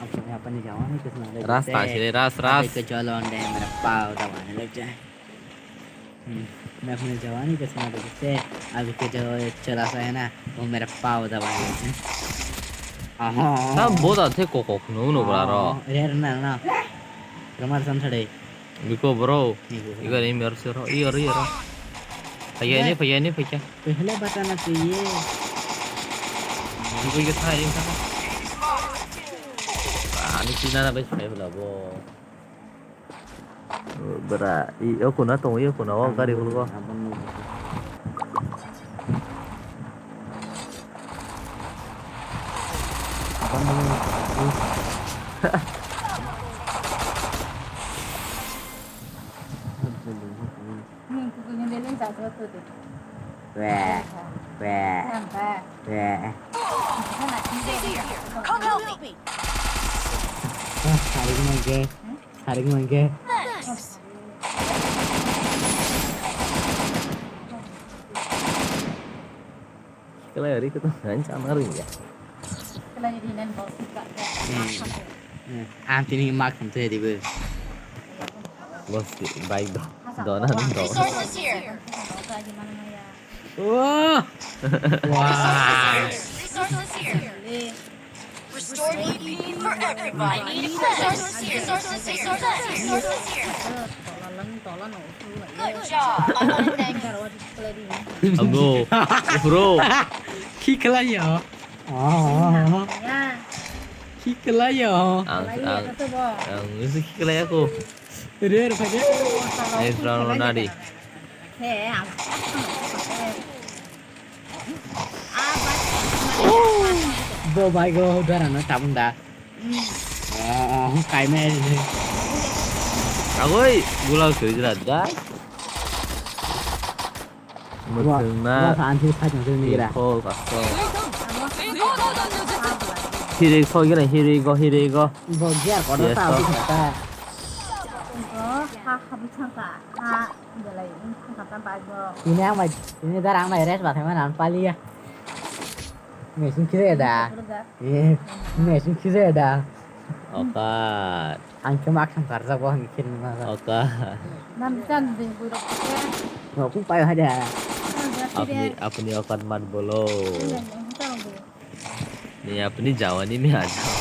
अपने, अपनी जवानी किस ना देखी रास से। ताश है, रास, रास। अबे के चलो अंडे मेरा पाव दबाने लग जाए। हम्म, मैं अपनी जवानी का सुना दो किससे, अभी के जो चला सा है ना, वो मेरा पाव दबा लेते हैं। आहा। Na boda the kokok no no bra ro. Rare na na. Ramar san thade. Biko bro. Ni bro. Igar im yar sero, igar igar. Phaya ni, phaya ni, phaya. पहले बताना चाहिए। Biko ke thai rin thai. Ani sina na bai phai bla bo. Bra, i, o kuna tongo, i, o kuna o gari hulgo. Weh, weh, weh. Come help me. Ah, hari ini aja. Hari mangke. Thanks. Kala yari ko to nan chana ring ya. Kala yari nan bau sika. Hmm. Hmm. Ang tini mak tham te dibe. Bos bike do. Dona do. Resources here. Oh! Wow! Resources here. Restore E P for everybody. Resources here. Resources here. Resources here. Good job. Amo, bro. Ki kalayo? Oh. Ki kalayo? Ang, ang, ang, ki kalayo ko. Rare pa de. Next round na di. Bo bai go dara no tabun da. Oh, kai me. Agoi, gulal soi jira da. Muthungna. Wa, wa, anthi phai jang jani gira. Ko kasto. Hiri ko gina, hiri go, hiri go. Bo gear ko ta ta. Ko ha ha bi thang ka. Ha. Belai wngkha ta bike bo. Ini ang bai, ini dar ang bai rest ba thangma nan paliya. Machine khire da. Eh, machine khire da. Okat. Ang khe mak sam karjak bo ang khe nang. Okat. Nam chan ding bui rok khe. Bo kung pai ha da. Apni, apni okat mat bolo. Ni apni jawani mein aa jao.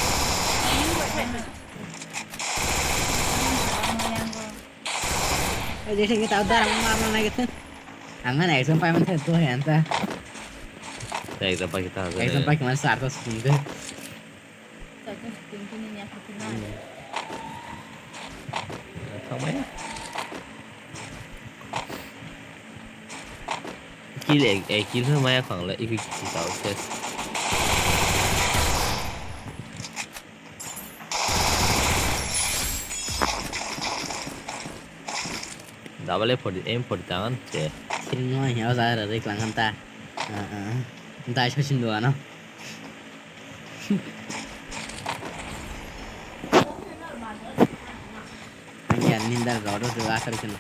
Jese ki tau darang marna nai gitsin. Ang na exam pai man thai to hai anta. Exam pai kita. Exam pai kiman sar to sung de. Sar to sung de ni ya kita. Tangmaya. Kill ek, ek kill phe maya khang le, iki kill tao ses. Double M forty, M forty tangan che. Sini no ya za ra re klang ta. Ah, ah. Dai so sin do ano. Ang yan nindar rodo do asar kena.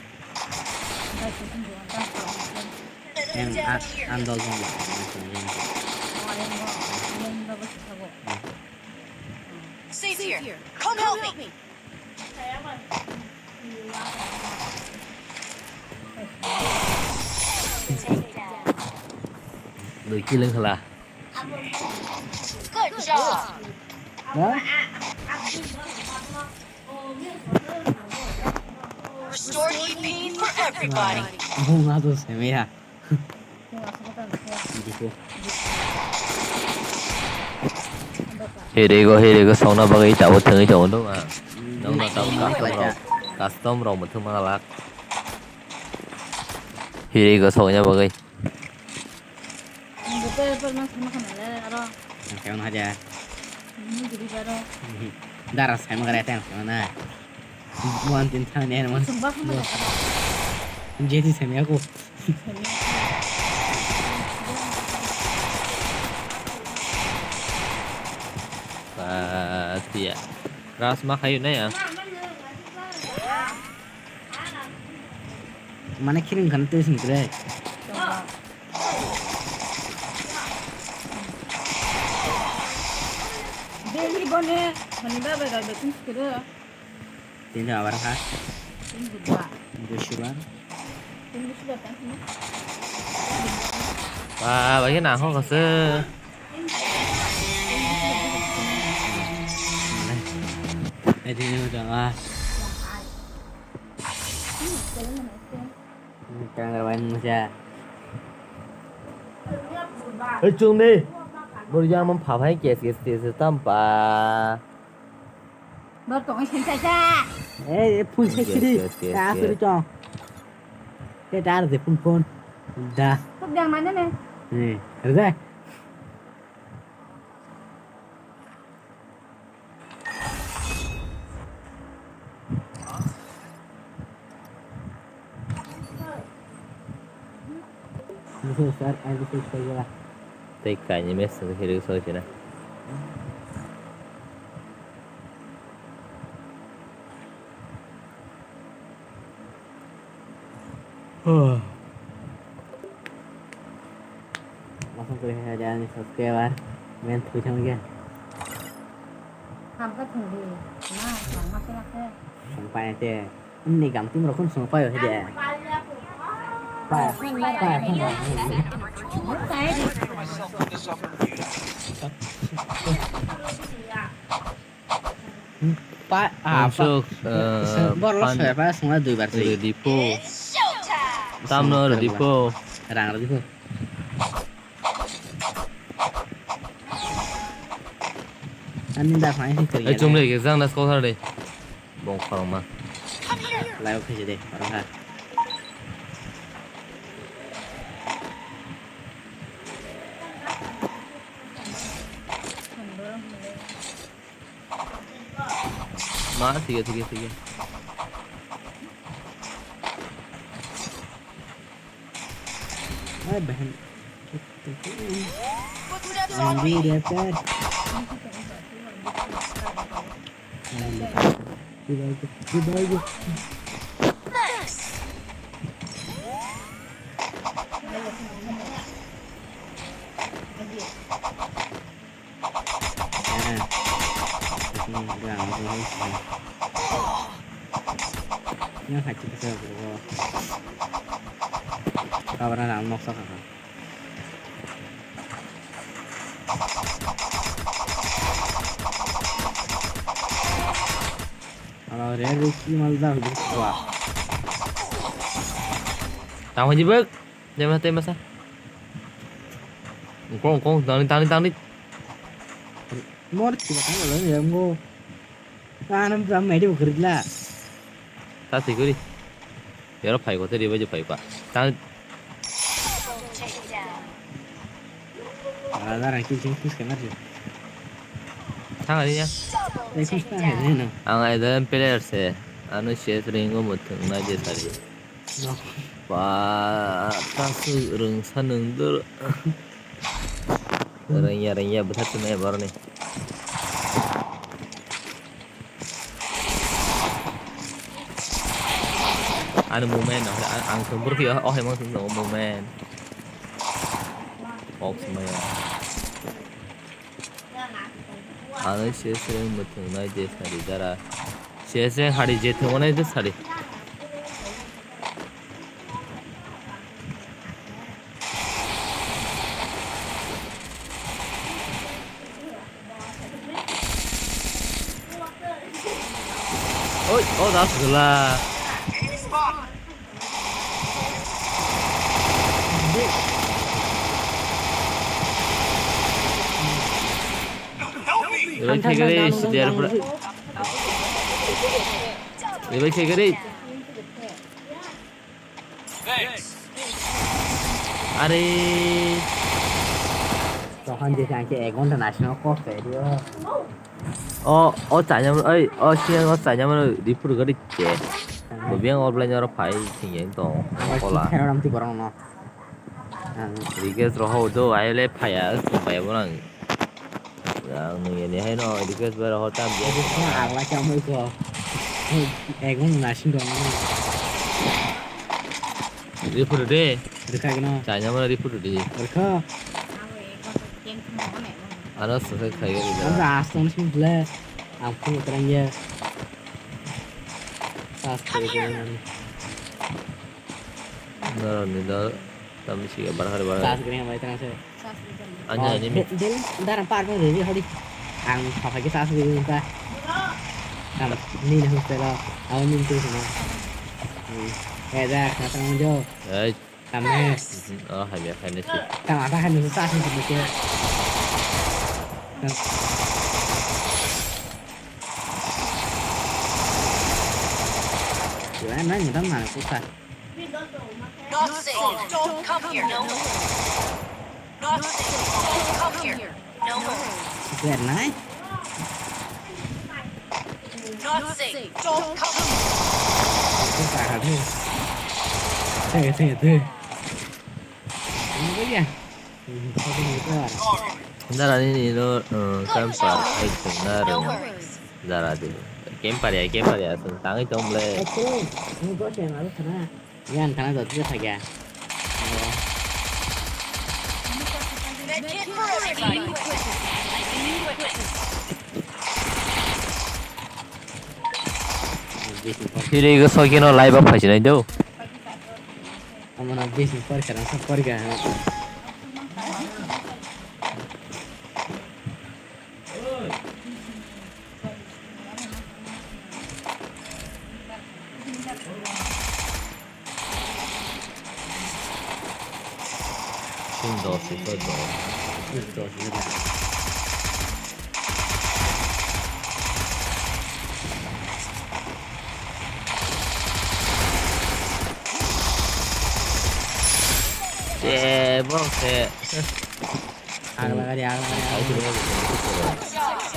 Yang a-, andol dong. Safe here. Come help me. Doi kill wng khala. Good job. Ha? Restore E P for everybody. Bung ado se me ya. Dikhe. Hirigo, hirigo songna bagwi tabuk thwngwi tongo nung ah. Nokno tabuk custom rok, custom rok muthung mangalak. Hirigo songna bagwi. Ang betul betul mas sama kan le aro. Ang kaya na aja. Ini jadi baru. Dara saya makan ya teng sana. Bukan tinta nih mas. Sumpah sama ya. Jadi saya aku. Patia. Ras ma khayu na ya. Mane khiring khan twi sing kre. Daily bone, hani ba ba ga betin kre. Tini abar ha. Tini gudwa. Busuran. Tini gudwa tan. Wah, bagi nang ho kase. Edi ni udah ah. Kangar wain musa. Hei, chung ni. Bor yang mem pha phai kes kes kes tam pa. Bor tong sen sa sa. Eh, phun se kiri. Yes, yes, yes, yes. Te dar de phun phun. Da. Tuk dang mana ne? Eh, kerja. Sir, I will take care. Tei kainwi message khe rwgwi soi sina. Masuk kuliah aja nih subscriber. Main tuh sama dia. Hamka tunggu. Nah, hamka tunggu. Sampai aja. Ini gam tim rokon sampai aja. Pak, pak, pak. Pa, ah, pa. Mansuk, eh, bor lo pan soya pa sungna dui bar sui. Rwdi pho. Tamno rwdi pho. Rang rwdi pho. Ani da phai sing kari. Eh, chum le, ke jang das ko thar de. Bong khorang ma. Lai o khaje de, aro ha. Ma, sige, sige, sige. Ay, bahan. Footsteps on me. Nice. Yang hati kita bro. Kawan anak noksa kakak. Ala rare ki mal da bro. Tamo jibek. Jema te masa. Kong kong tangni tangni tangni. Mor tiba tang lo ya ngo. Kanam jam mai de bukhri la. Ta sikuri. Yoro phai ko, tei ribai je phai pa. Tang. Ada rang kill ching push kana je. Thang ani ya. Ei, push ta hai na. Ang ai dan player se. Ano C S ringo mutung na je sari. No. Pa, ta su rung sa nung dur. Rengya, rengya, bwtha tuma ya boroni. Ani movement, ang, ang thwng bwrwi, oh, hai mang thwng tongo movement. Box maya. Ano C S ring muthung nai je sari dara. C S ring hari je thwng nai je sari. Oi, oh, das gula. Revive khaigari, sidiar pura. Revive khaigari. Are. Tohan je kang ke ek ghonta national course khe dio. O, o chanya mo, oi, o siya o chanya mo ripur gari che. Bo biang offline oro phai thing yang tong. Kola. Khera ram ti borong no. Ang. Request roho do, ai le phaya, sung phaya borang. Ang nung yani hai no, request bai roho tam dia. Ang la cham ko. Ek ghonta national dong. Report de. Rwkha gino. Chanya mana report de. Rwkha. Ano sese khai gari da. Ang aston sing ble. Ang phone terang ya. Pas kare gari. Noro ni do. Tam si bar hari bar. Pas kare bai terang se. Anya, oh, anya mi. Del, del, darang par pang ready hori. Ang papa ke sas ready ta. Tam ni na hostel. Aw ni tu na. Eh, da, kata mo jo. Ei. Tam eh. Oh, hai ya, hai ni si. Tam ada hai ni sas ni ke. Wala na ni tam mana ku sa. Not safe. Don't come here. No. Not safe. Don't come here. No. Is that nice? Not safe. Don't come here. Ku sa ka tu. Te te te. Ini dia. Ini dia. Nara ni ni lo, eh, kan par, eh, nara. Nara tu. Camper ya, camper ya, sung tangi tong ble. Ini gua sih malu sana. Yan, thana jot je thakya. Phiri go sokino live up phaisinai do. Amana bisi por kana sa por ga. Sing dos, sing dos. Sing dos, sing dos. Eh, bro, se.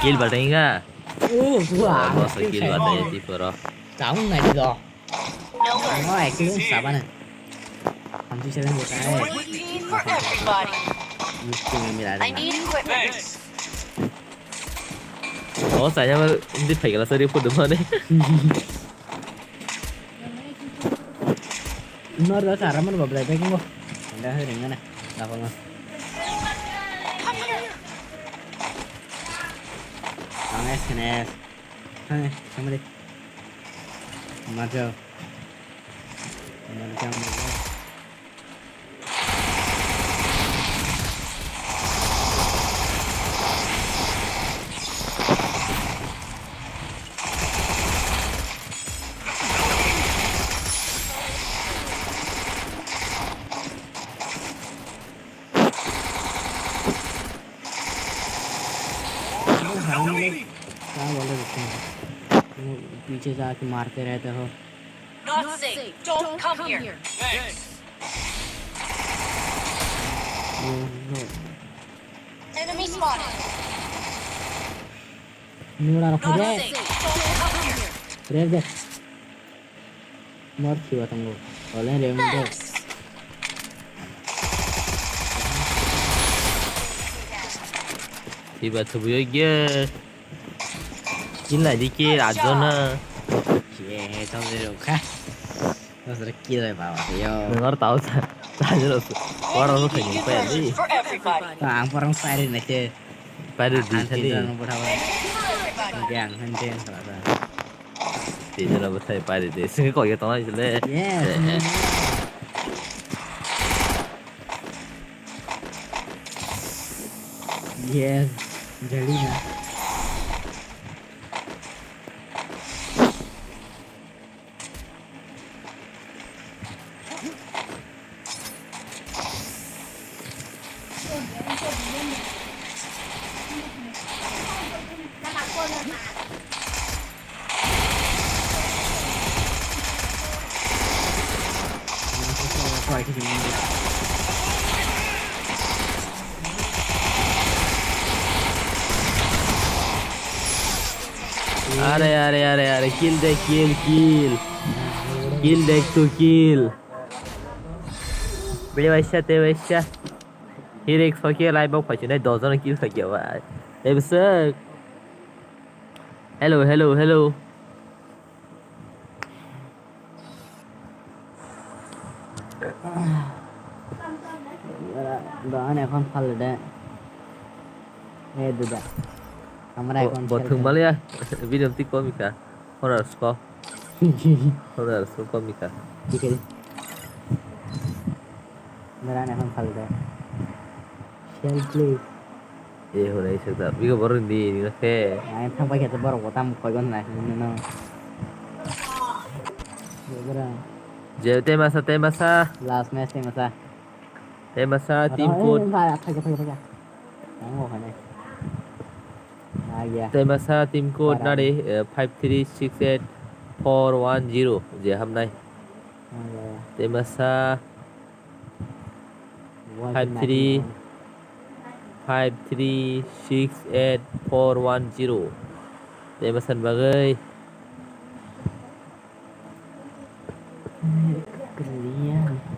Kill batai ga. Oh, wah. Bos kill batai ti poro. Tahu nggak sih lo? Ang o ekli wng saba na. Hamsi selen bo kai. Equipment for everybody. Yusti ngi mira I de. Need equipment. O saya ma hindi phaikala sari photo mane. Nor da sara man bablai bai ko. Anda hai ringa na. Apa ma? Ang S N S. Hai, sama deh. Mati. Mati jam deh. क्या बोले रुको, पीछे जाके मारते रहते हो। Not safe. Don't come here. Enemy spotted. Nura rok. Not safe. Don't come here. Revde. Mor khiba tongo. Olen revde. Khiba thubuyo ge. Kill lai di kill, ajo na. Ye, tong de rokha. Masra kill lai baba yo. Nang or tau sa. Sa ajo ro. War ro khe ni pa di. Ang porong sari na che. Pa di di thali. Yang han chen sa sa. Di jana bwthai pa di di. Sing ko ye tong ai le. Yes. Yes, Jelena. Are, are, are, are, kill de, kill, kill. Kill de, to kill. Bini waisa, te waisa. Hirik soke lai bok phaisinai dos jona kill soke bai. Ebsek. Hello, hello, hello. Doan ekhon phal de. Eh, duda. Amra ekhon bo thung maliya. Video tik komika. Horror sko. Horror sko komika. Dara na hon khalda. Shell play. Eh, hore, isa ta. Bigo borok ni, ni ke. Ang thang pai khe borok bo tam koi gon na, no, no. Bora. Je, te masa, te masa. Last match te masa. Te masa, team code. Phai, phai, phai, phai. Ang o khane. Ah, ya. Te masa, team code nari, eh, five three six eight four one zero. Je hamnai. Ah, ya, ya. Te masa. Five three, five three six eight four one zero. Tei bwsani bagwi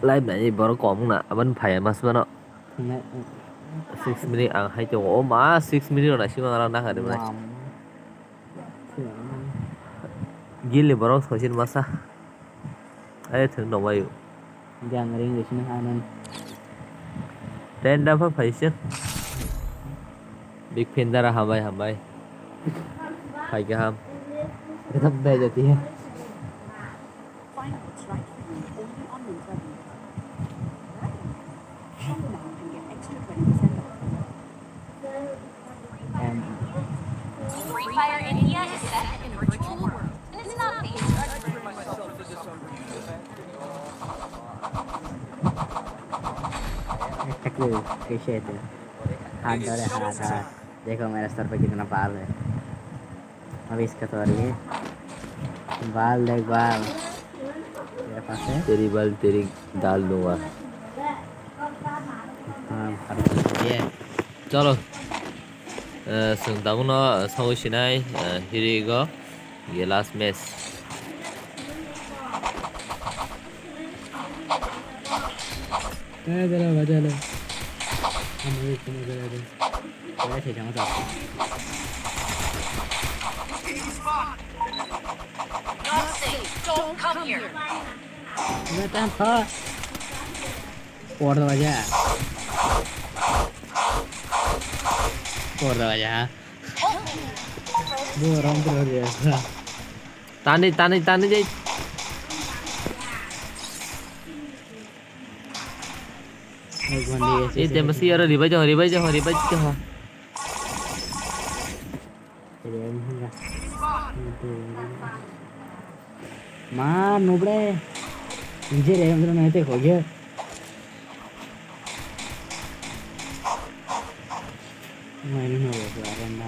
live nai borok kom wngna, aboni phaiya mas mano. Six minute ang hai tongo. O ma, six minute rok naisingma nang nang kha de. Gilni borok soisini masa. Ai thwng nokbaio. Jang ring rwsino hanan. Ten da pha phaisir. Big fan dara hambai hambai. Phai kaham. Kita bhai jati hai. Find what's right for you only on Myntra. Shop now and get extra twenty percent off. Free Fire India is set in a virtual world. It's not based on Ekta clue, कैसे है तू? हाथ धरे हाथ, हाथ। देखो मेरा सर पे कितना बाल है। अब इसका तो और ये बाल देख बाल। तेरे पास है? तेरी बाल तेरी दाल दूंगा। हाँ, ये। Cholo. Eh, chwng tabukno, eh, sawi sinai, eh, hirigo, ye last match. Eh, jalo, jalo. Amo ikko mo jalo. Jalo, jalo. Not safe. Don't come here. Jalo, jalo. Por do aja. Por do aja, ha. Bo rom pro dia. Tani, tani, tani, jai. Eh, te masi aro revive ho, revive ho, revive ho. Ma, nubre. Inje re, nubre na te khoge. Mai no no, are na.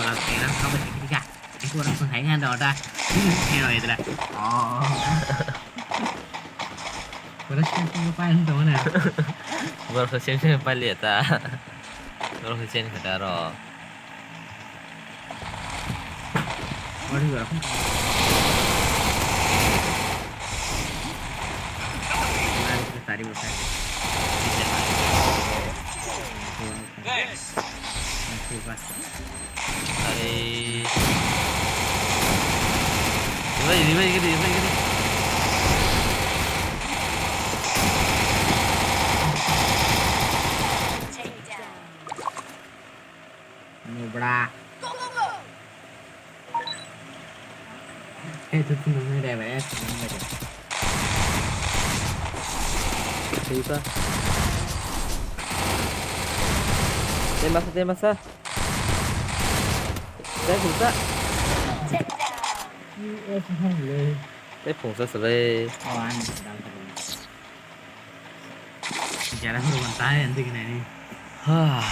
wala, kairam kabo sikiri ka. Aku orang pun hai kan dah, dah. Ini, ini, dah. Oh. Wala sih, aku lupa yang tahu, nah. Borok se sem sem pailya ta. Borok se chen kha ta aro. Wala sih, aku. Wala sih, tadi bukan. Thanks. Are. Revive, revive, revive, revive. Nubra. Eh, tu tu nang ada apa ya? Bisa. Tembak, tembak, sah. Tei phungsa. Tei phungsa sele. Oh, ani sedang terus. Bicara hubungan tayo, nanti gini ini. Hah.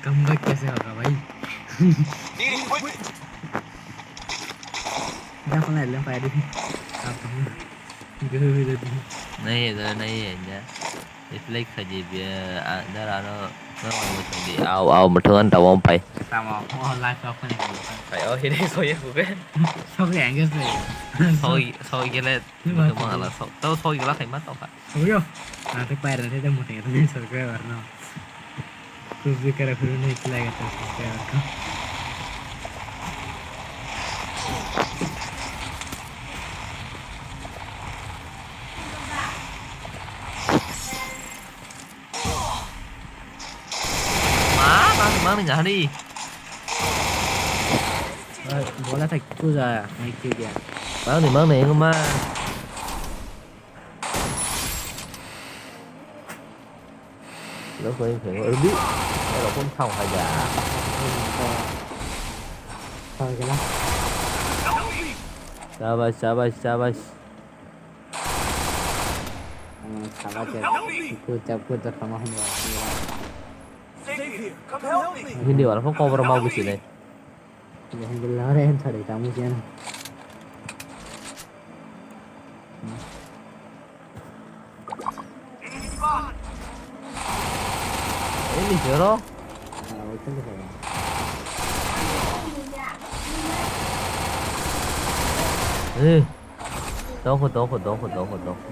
Comeback kaise hoga, bhai? Dah, kena lem, Pak Adi. Apa? Guru Adi. Nahi hai, nahi hai, ya. Reply khaji biya, a, dara ano, no, no, no, no, au, au, muthungan tawon pai. Tamo, oh, live off kani. Pai, oh, hini soye kuke. Soke engage le. Soi, soi gele, muthung ala sok. Tau soi gela khai ma tau kha. Soyo. Nanti pai nanti dia muthung itu nih subscriber no. Subscriber kara kuru nih kila kata subscriber ko. Ang ni jahani. Bola thak tu ja, mai kyu dia. Mang ni, mang ni, eng ma. Lo ko eng pheng, ro di. Ro kon thang ha ja. Thang ja la. Shabash, shabash, shabash. Sabache. Good job, good job, tamo hwnba. Hindi wala pho kobor ma busi nai. Hindi wala pho answer tamo siya. Ini jero. Eh. Doko, doko, doko, doko, doko.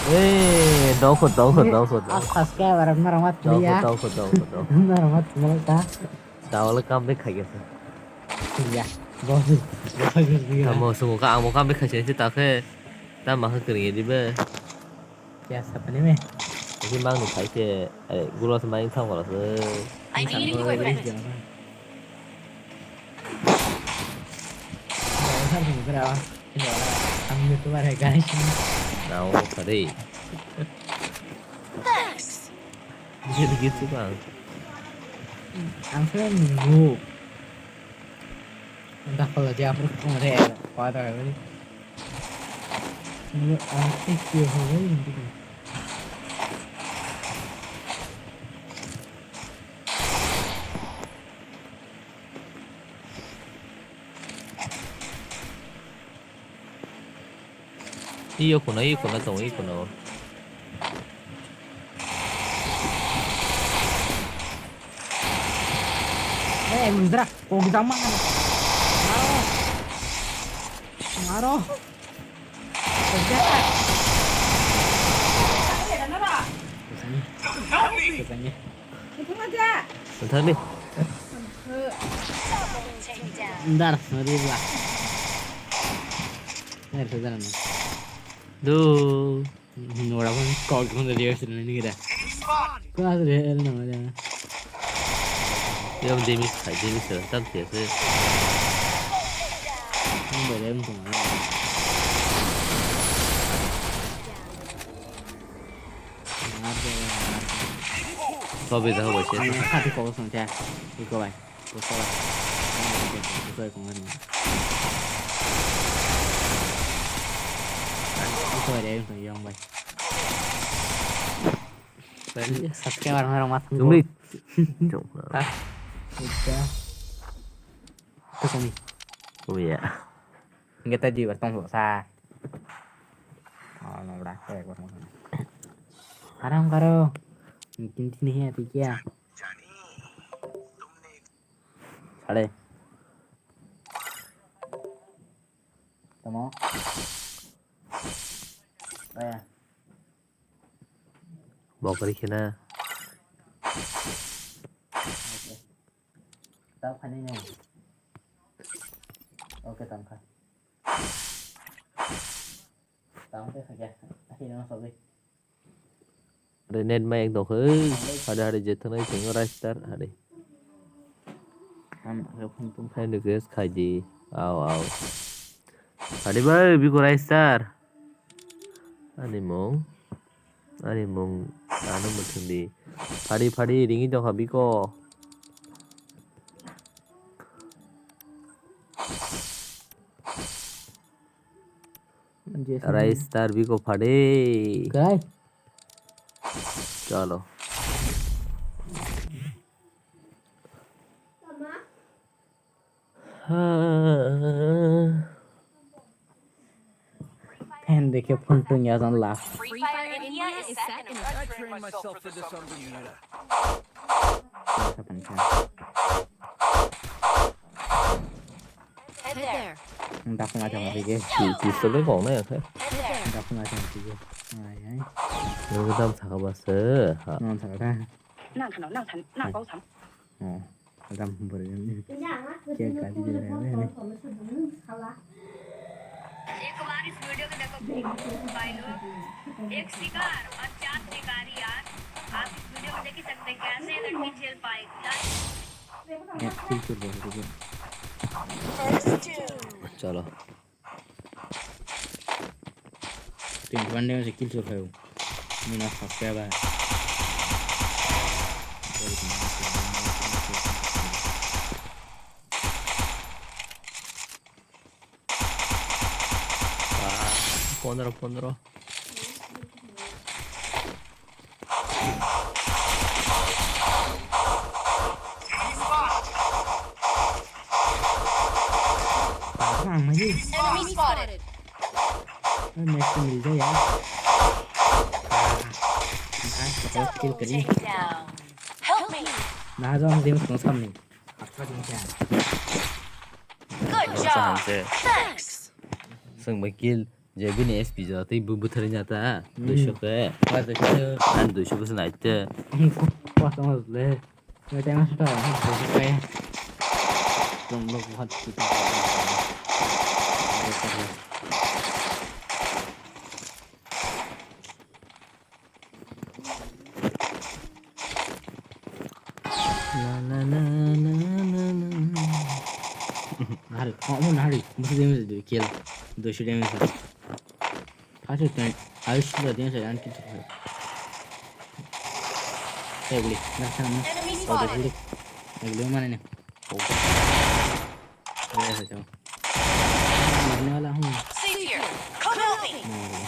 Eh, doko, doko, doko, doko. Subscriber ang narang mat ya. Doko, doko, doko, doko. Narang mat ya ta. Dawala kam de khai gese. Ya. Boss, boss, boss. Tamo sumo ka amo kam de khai se ta khe. Ta ma khe kri di be. Kya sapne mein? Isi mang ni khai se, eh, gulo se mang thang wala se. I need equipment. Ang YouTuber hai guys. Nao kare. Thanks. Bisa begitu bang. Ang se nunggu. Ang tak kalau dia aku kemarin. Kuat kali. Nunggu ang tik dia hore nunggu. Iyo kuno, iyo kuno tongo, iyo kuno. Eh, Rudra, kok jama. Maro. Maro. Kok jama. Kok jama. Nthani. Dar, sorry ba. Dar, sorry na. Do. Nora pun kok pun dari sini ni kira. Kau ada el nama dia. Yang demi khai demi sir tam tiasa. Ini boleh untung. Kau beda kau baca. Ini satu kau sangca. Iko bai. Iko bai. Iko bai. Iko bai. Subscriber orang mas. Jumri. Hah? Udah. Itu kami. Oh iya. Enggak tadi bertong sa. Oh, no, udah. Haram karo. Mungkin sini ya, tiga. Sale. Tamo. Aya. Bokri khina. Tao khani nai. Oke, tangkha. Tangkha khaja. Ahi nang sobi. Are net ma ek dok he. Hade hade je thanai thingo Ristar hade. Ham, ham, ham. Friend request khai di. Aw, aw. Hade bai, biko Ristar. Ani mung. Ani mung. Ano muthung di. Phadi, phadi, ringi dok ha biko. Ristar biko phade. Kai? Chalo. Fan dekhe phone tungya jan la. Free Fire India is set in a I trained myself for this on the internet. Head there. Ang dakung aja mo sige. Pistol ko na ya khe. Head there. Ang dakung aja mo sige. Ay ay. Nang dam saka bas. Ha. Nang saka. Nang thano, nang than, nang pau tham. Oh. Adam beri. Kya kali dia ni. एक बार इस वीडियो को देखो भाई लोग, एक शिकार और चार शिकारी यार। आप इस वीडियो में देख ही सकते हैं कैसे एनर्जी झेल पाए। Kill shot bhai, ruko. Chalo. Twenty one damage kill shot bhai. Mina sakya bhai. Pondro, pondro. Enemy spotted. Next मिल जाए यार. Kill करी. Help me. ना जाओ हम देख कौन सामने. Good job. Thanks. Seng bai kill. Je bini S P ja tei bu buthari nya ta. Duisho khe. An duisho bwswk nai te. Kosong le. Ngai tei masa ta. Kaya. Rom lok hat. Hari, oh, mana hari? Musuh damage dua kill, dua damage. First time, ayush dua damage, and kill. Eh, boleh, dah sana. Enemy spotted. Boleh, boleh. Eh, boleh mana ni? Oh. Boleh saja. Mana lah, hmm. See here. Come help me. Mana?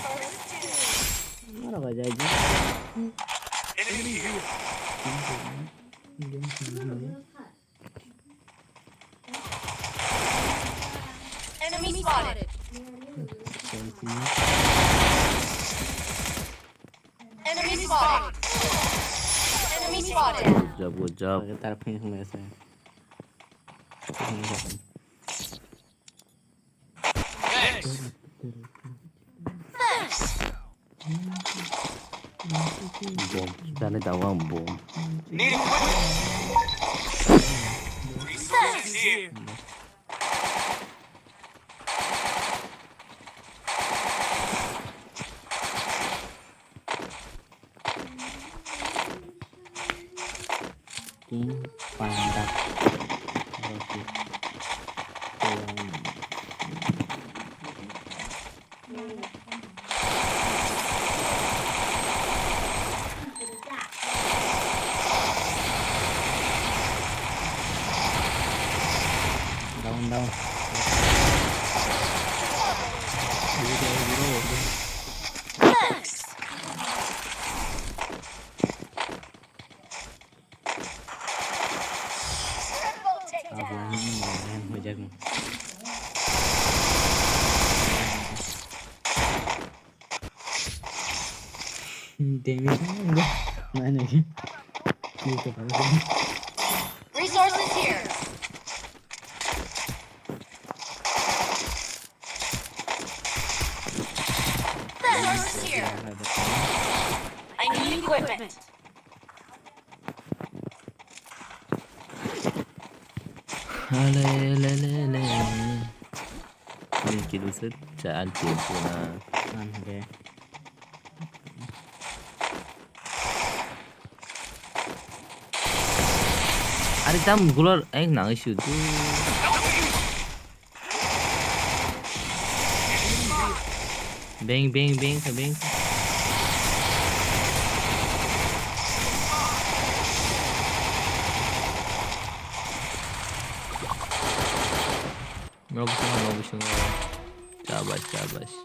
Mana kau jadi? Enemy here. Enemy spotted. Enemy spotted. Enemy spotted. Good job, good job. Tarap khaini hwnlai se. Thanks. Bom, kita ni dawa bom. Need equipment. Resources here. King Pandak. Oke. Down, down. Resources here. Resources here. I need equipment. Hale, le, le, le. Ini kidu set, caan timpuna. Are tam gulor, eh, nang isu tu. Beng, beng, beng, beng. Rob sung, rob sung. Shabash, shabash.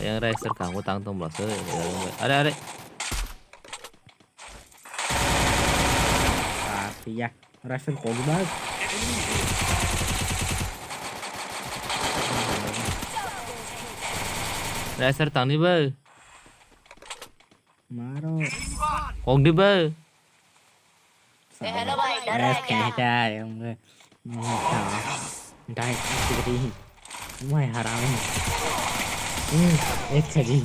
Yang racer kamu tang tong belas. Are, are. Ah, iya. Racer kok bas. Racer tangni bai. Maro. Kok di bai. Hello, bhai, डर है क्या? Dai, dai, dai. Mai haram. Hmm, ek khaji.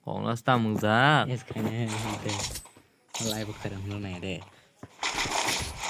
Kok na sta mung ja. Es khaine, hinte. Lai bukharam no nai re.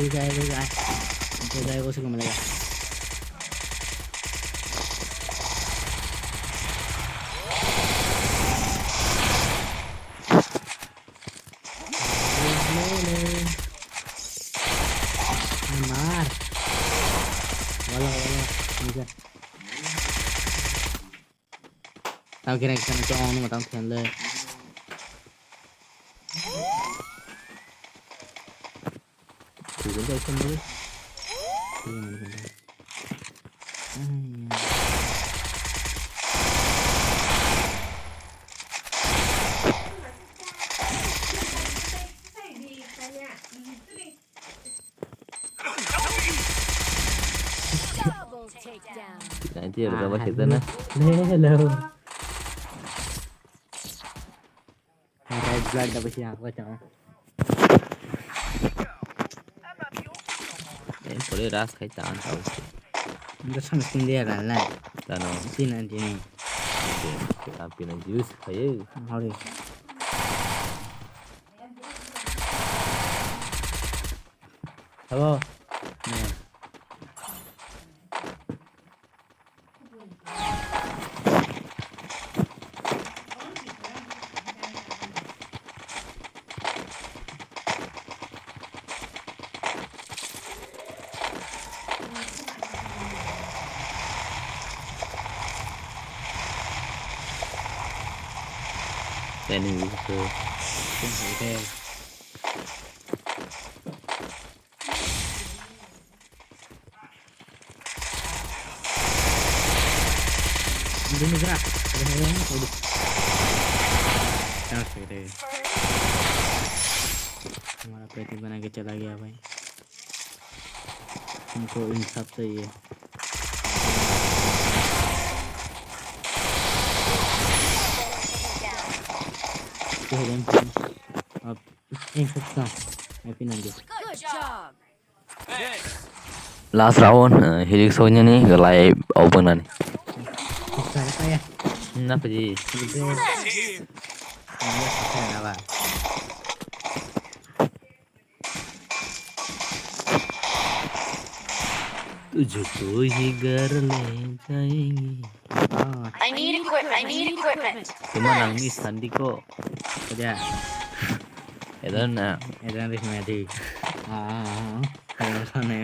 Jai, jai, jai. Jai, jai, jai, jai. Mar. Wala, wala. Nija. Tao kira kira tao nung tao khen le. Tui khen le khen le. Tui khen le khen le. Ai ya. Double takedown. Nanti ada apa kita na? Hello. Red blood dapat siapa cang? Eh, boleh ras kai tangan kau sih. Enggak sama sini dia lah lah. Tano. Sini nanti ni. Oke, oke, api na juice kayu. Hari. Hello. Nih. Training gitu. Ini gerak. Ada yang mau tadi. Oke deh. Hamaara petik bana ke chala gaya bhai. Humko insaf chahiye. Kya hai? Ab insaf ka. Happy nanti. Good job. Last round, eh, hirik soinani galai openani. Kaya. Na paji. Tujhko hi ghar le jayenge. I need equipment. I need equipment. Tuma nangni sandiko. Kaja. Edan na. Edan ris mati. Ah, ah, ah. Edan sana.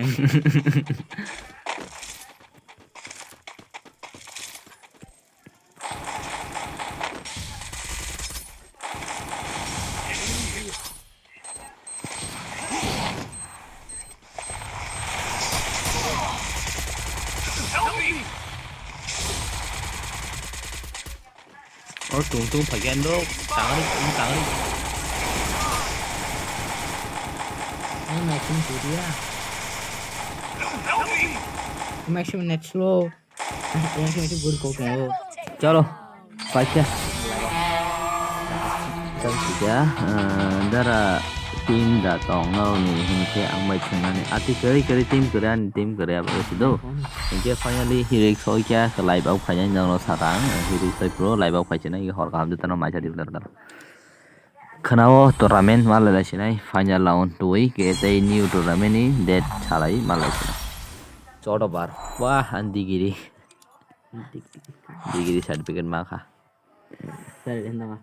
Oh, tung tung phaikhe ando tangri, tangri. Ano maximum kudia. Maximum net slow. Chalo, paikha. Tang sija, eh, dara team da tong nao ni hinkhe ang bai thungnani. Ati kwrwi kwrwi team kwrwi ani team kwrwi abo se do. Hinkhe finally hirik soikha khe live out khainai nangno sakang, hirik soi pro live out khaichinai hor kaham jotano maisa di blar blar. Khwnao tournament malai lai sinai final round twi khe tei new tournament ni date salai malai sinai. Chodo bar. Wah, ang degree. Degree certificate ma kha. Sir, enda ma.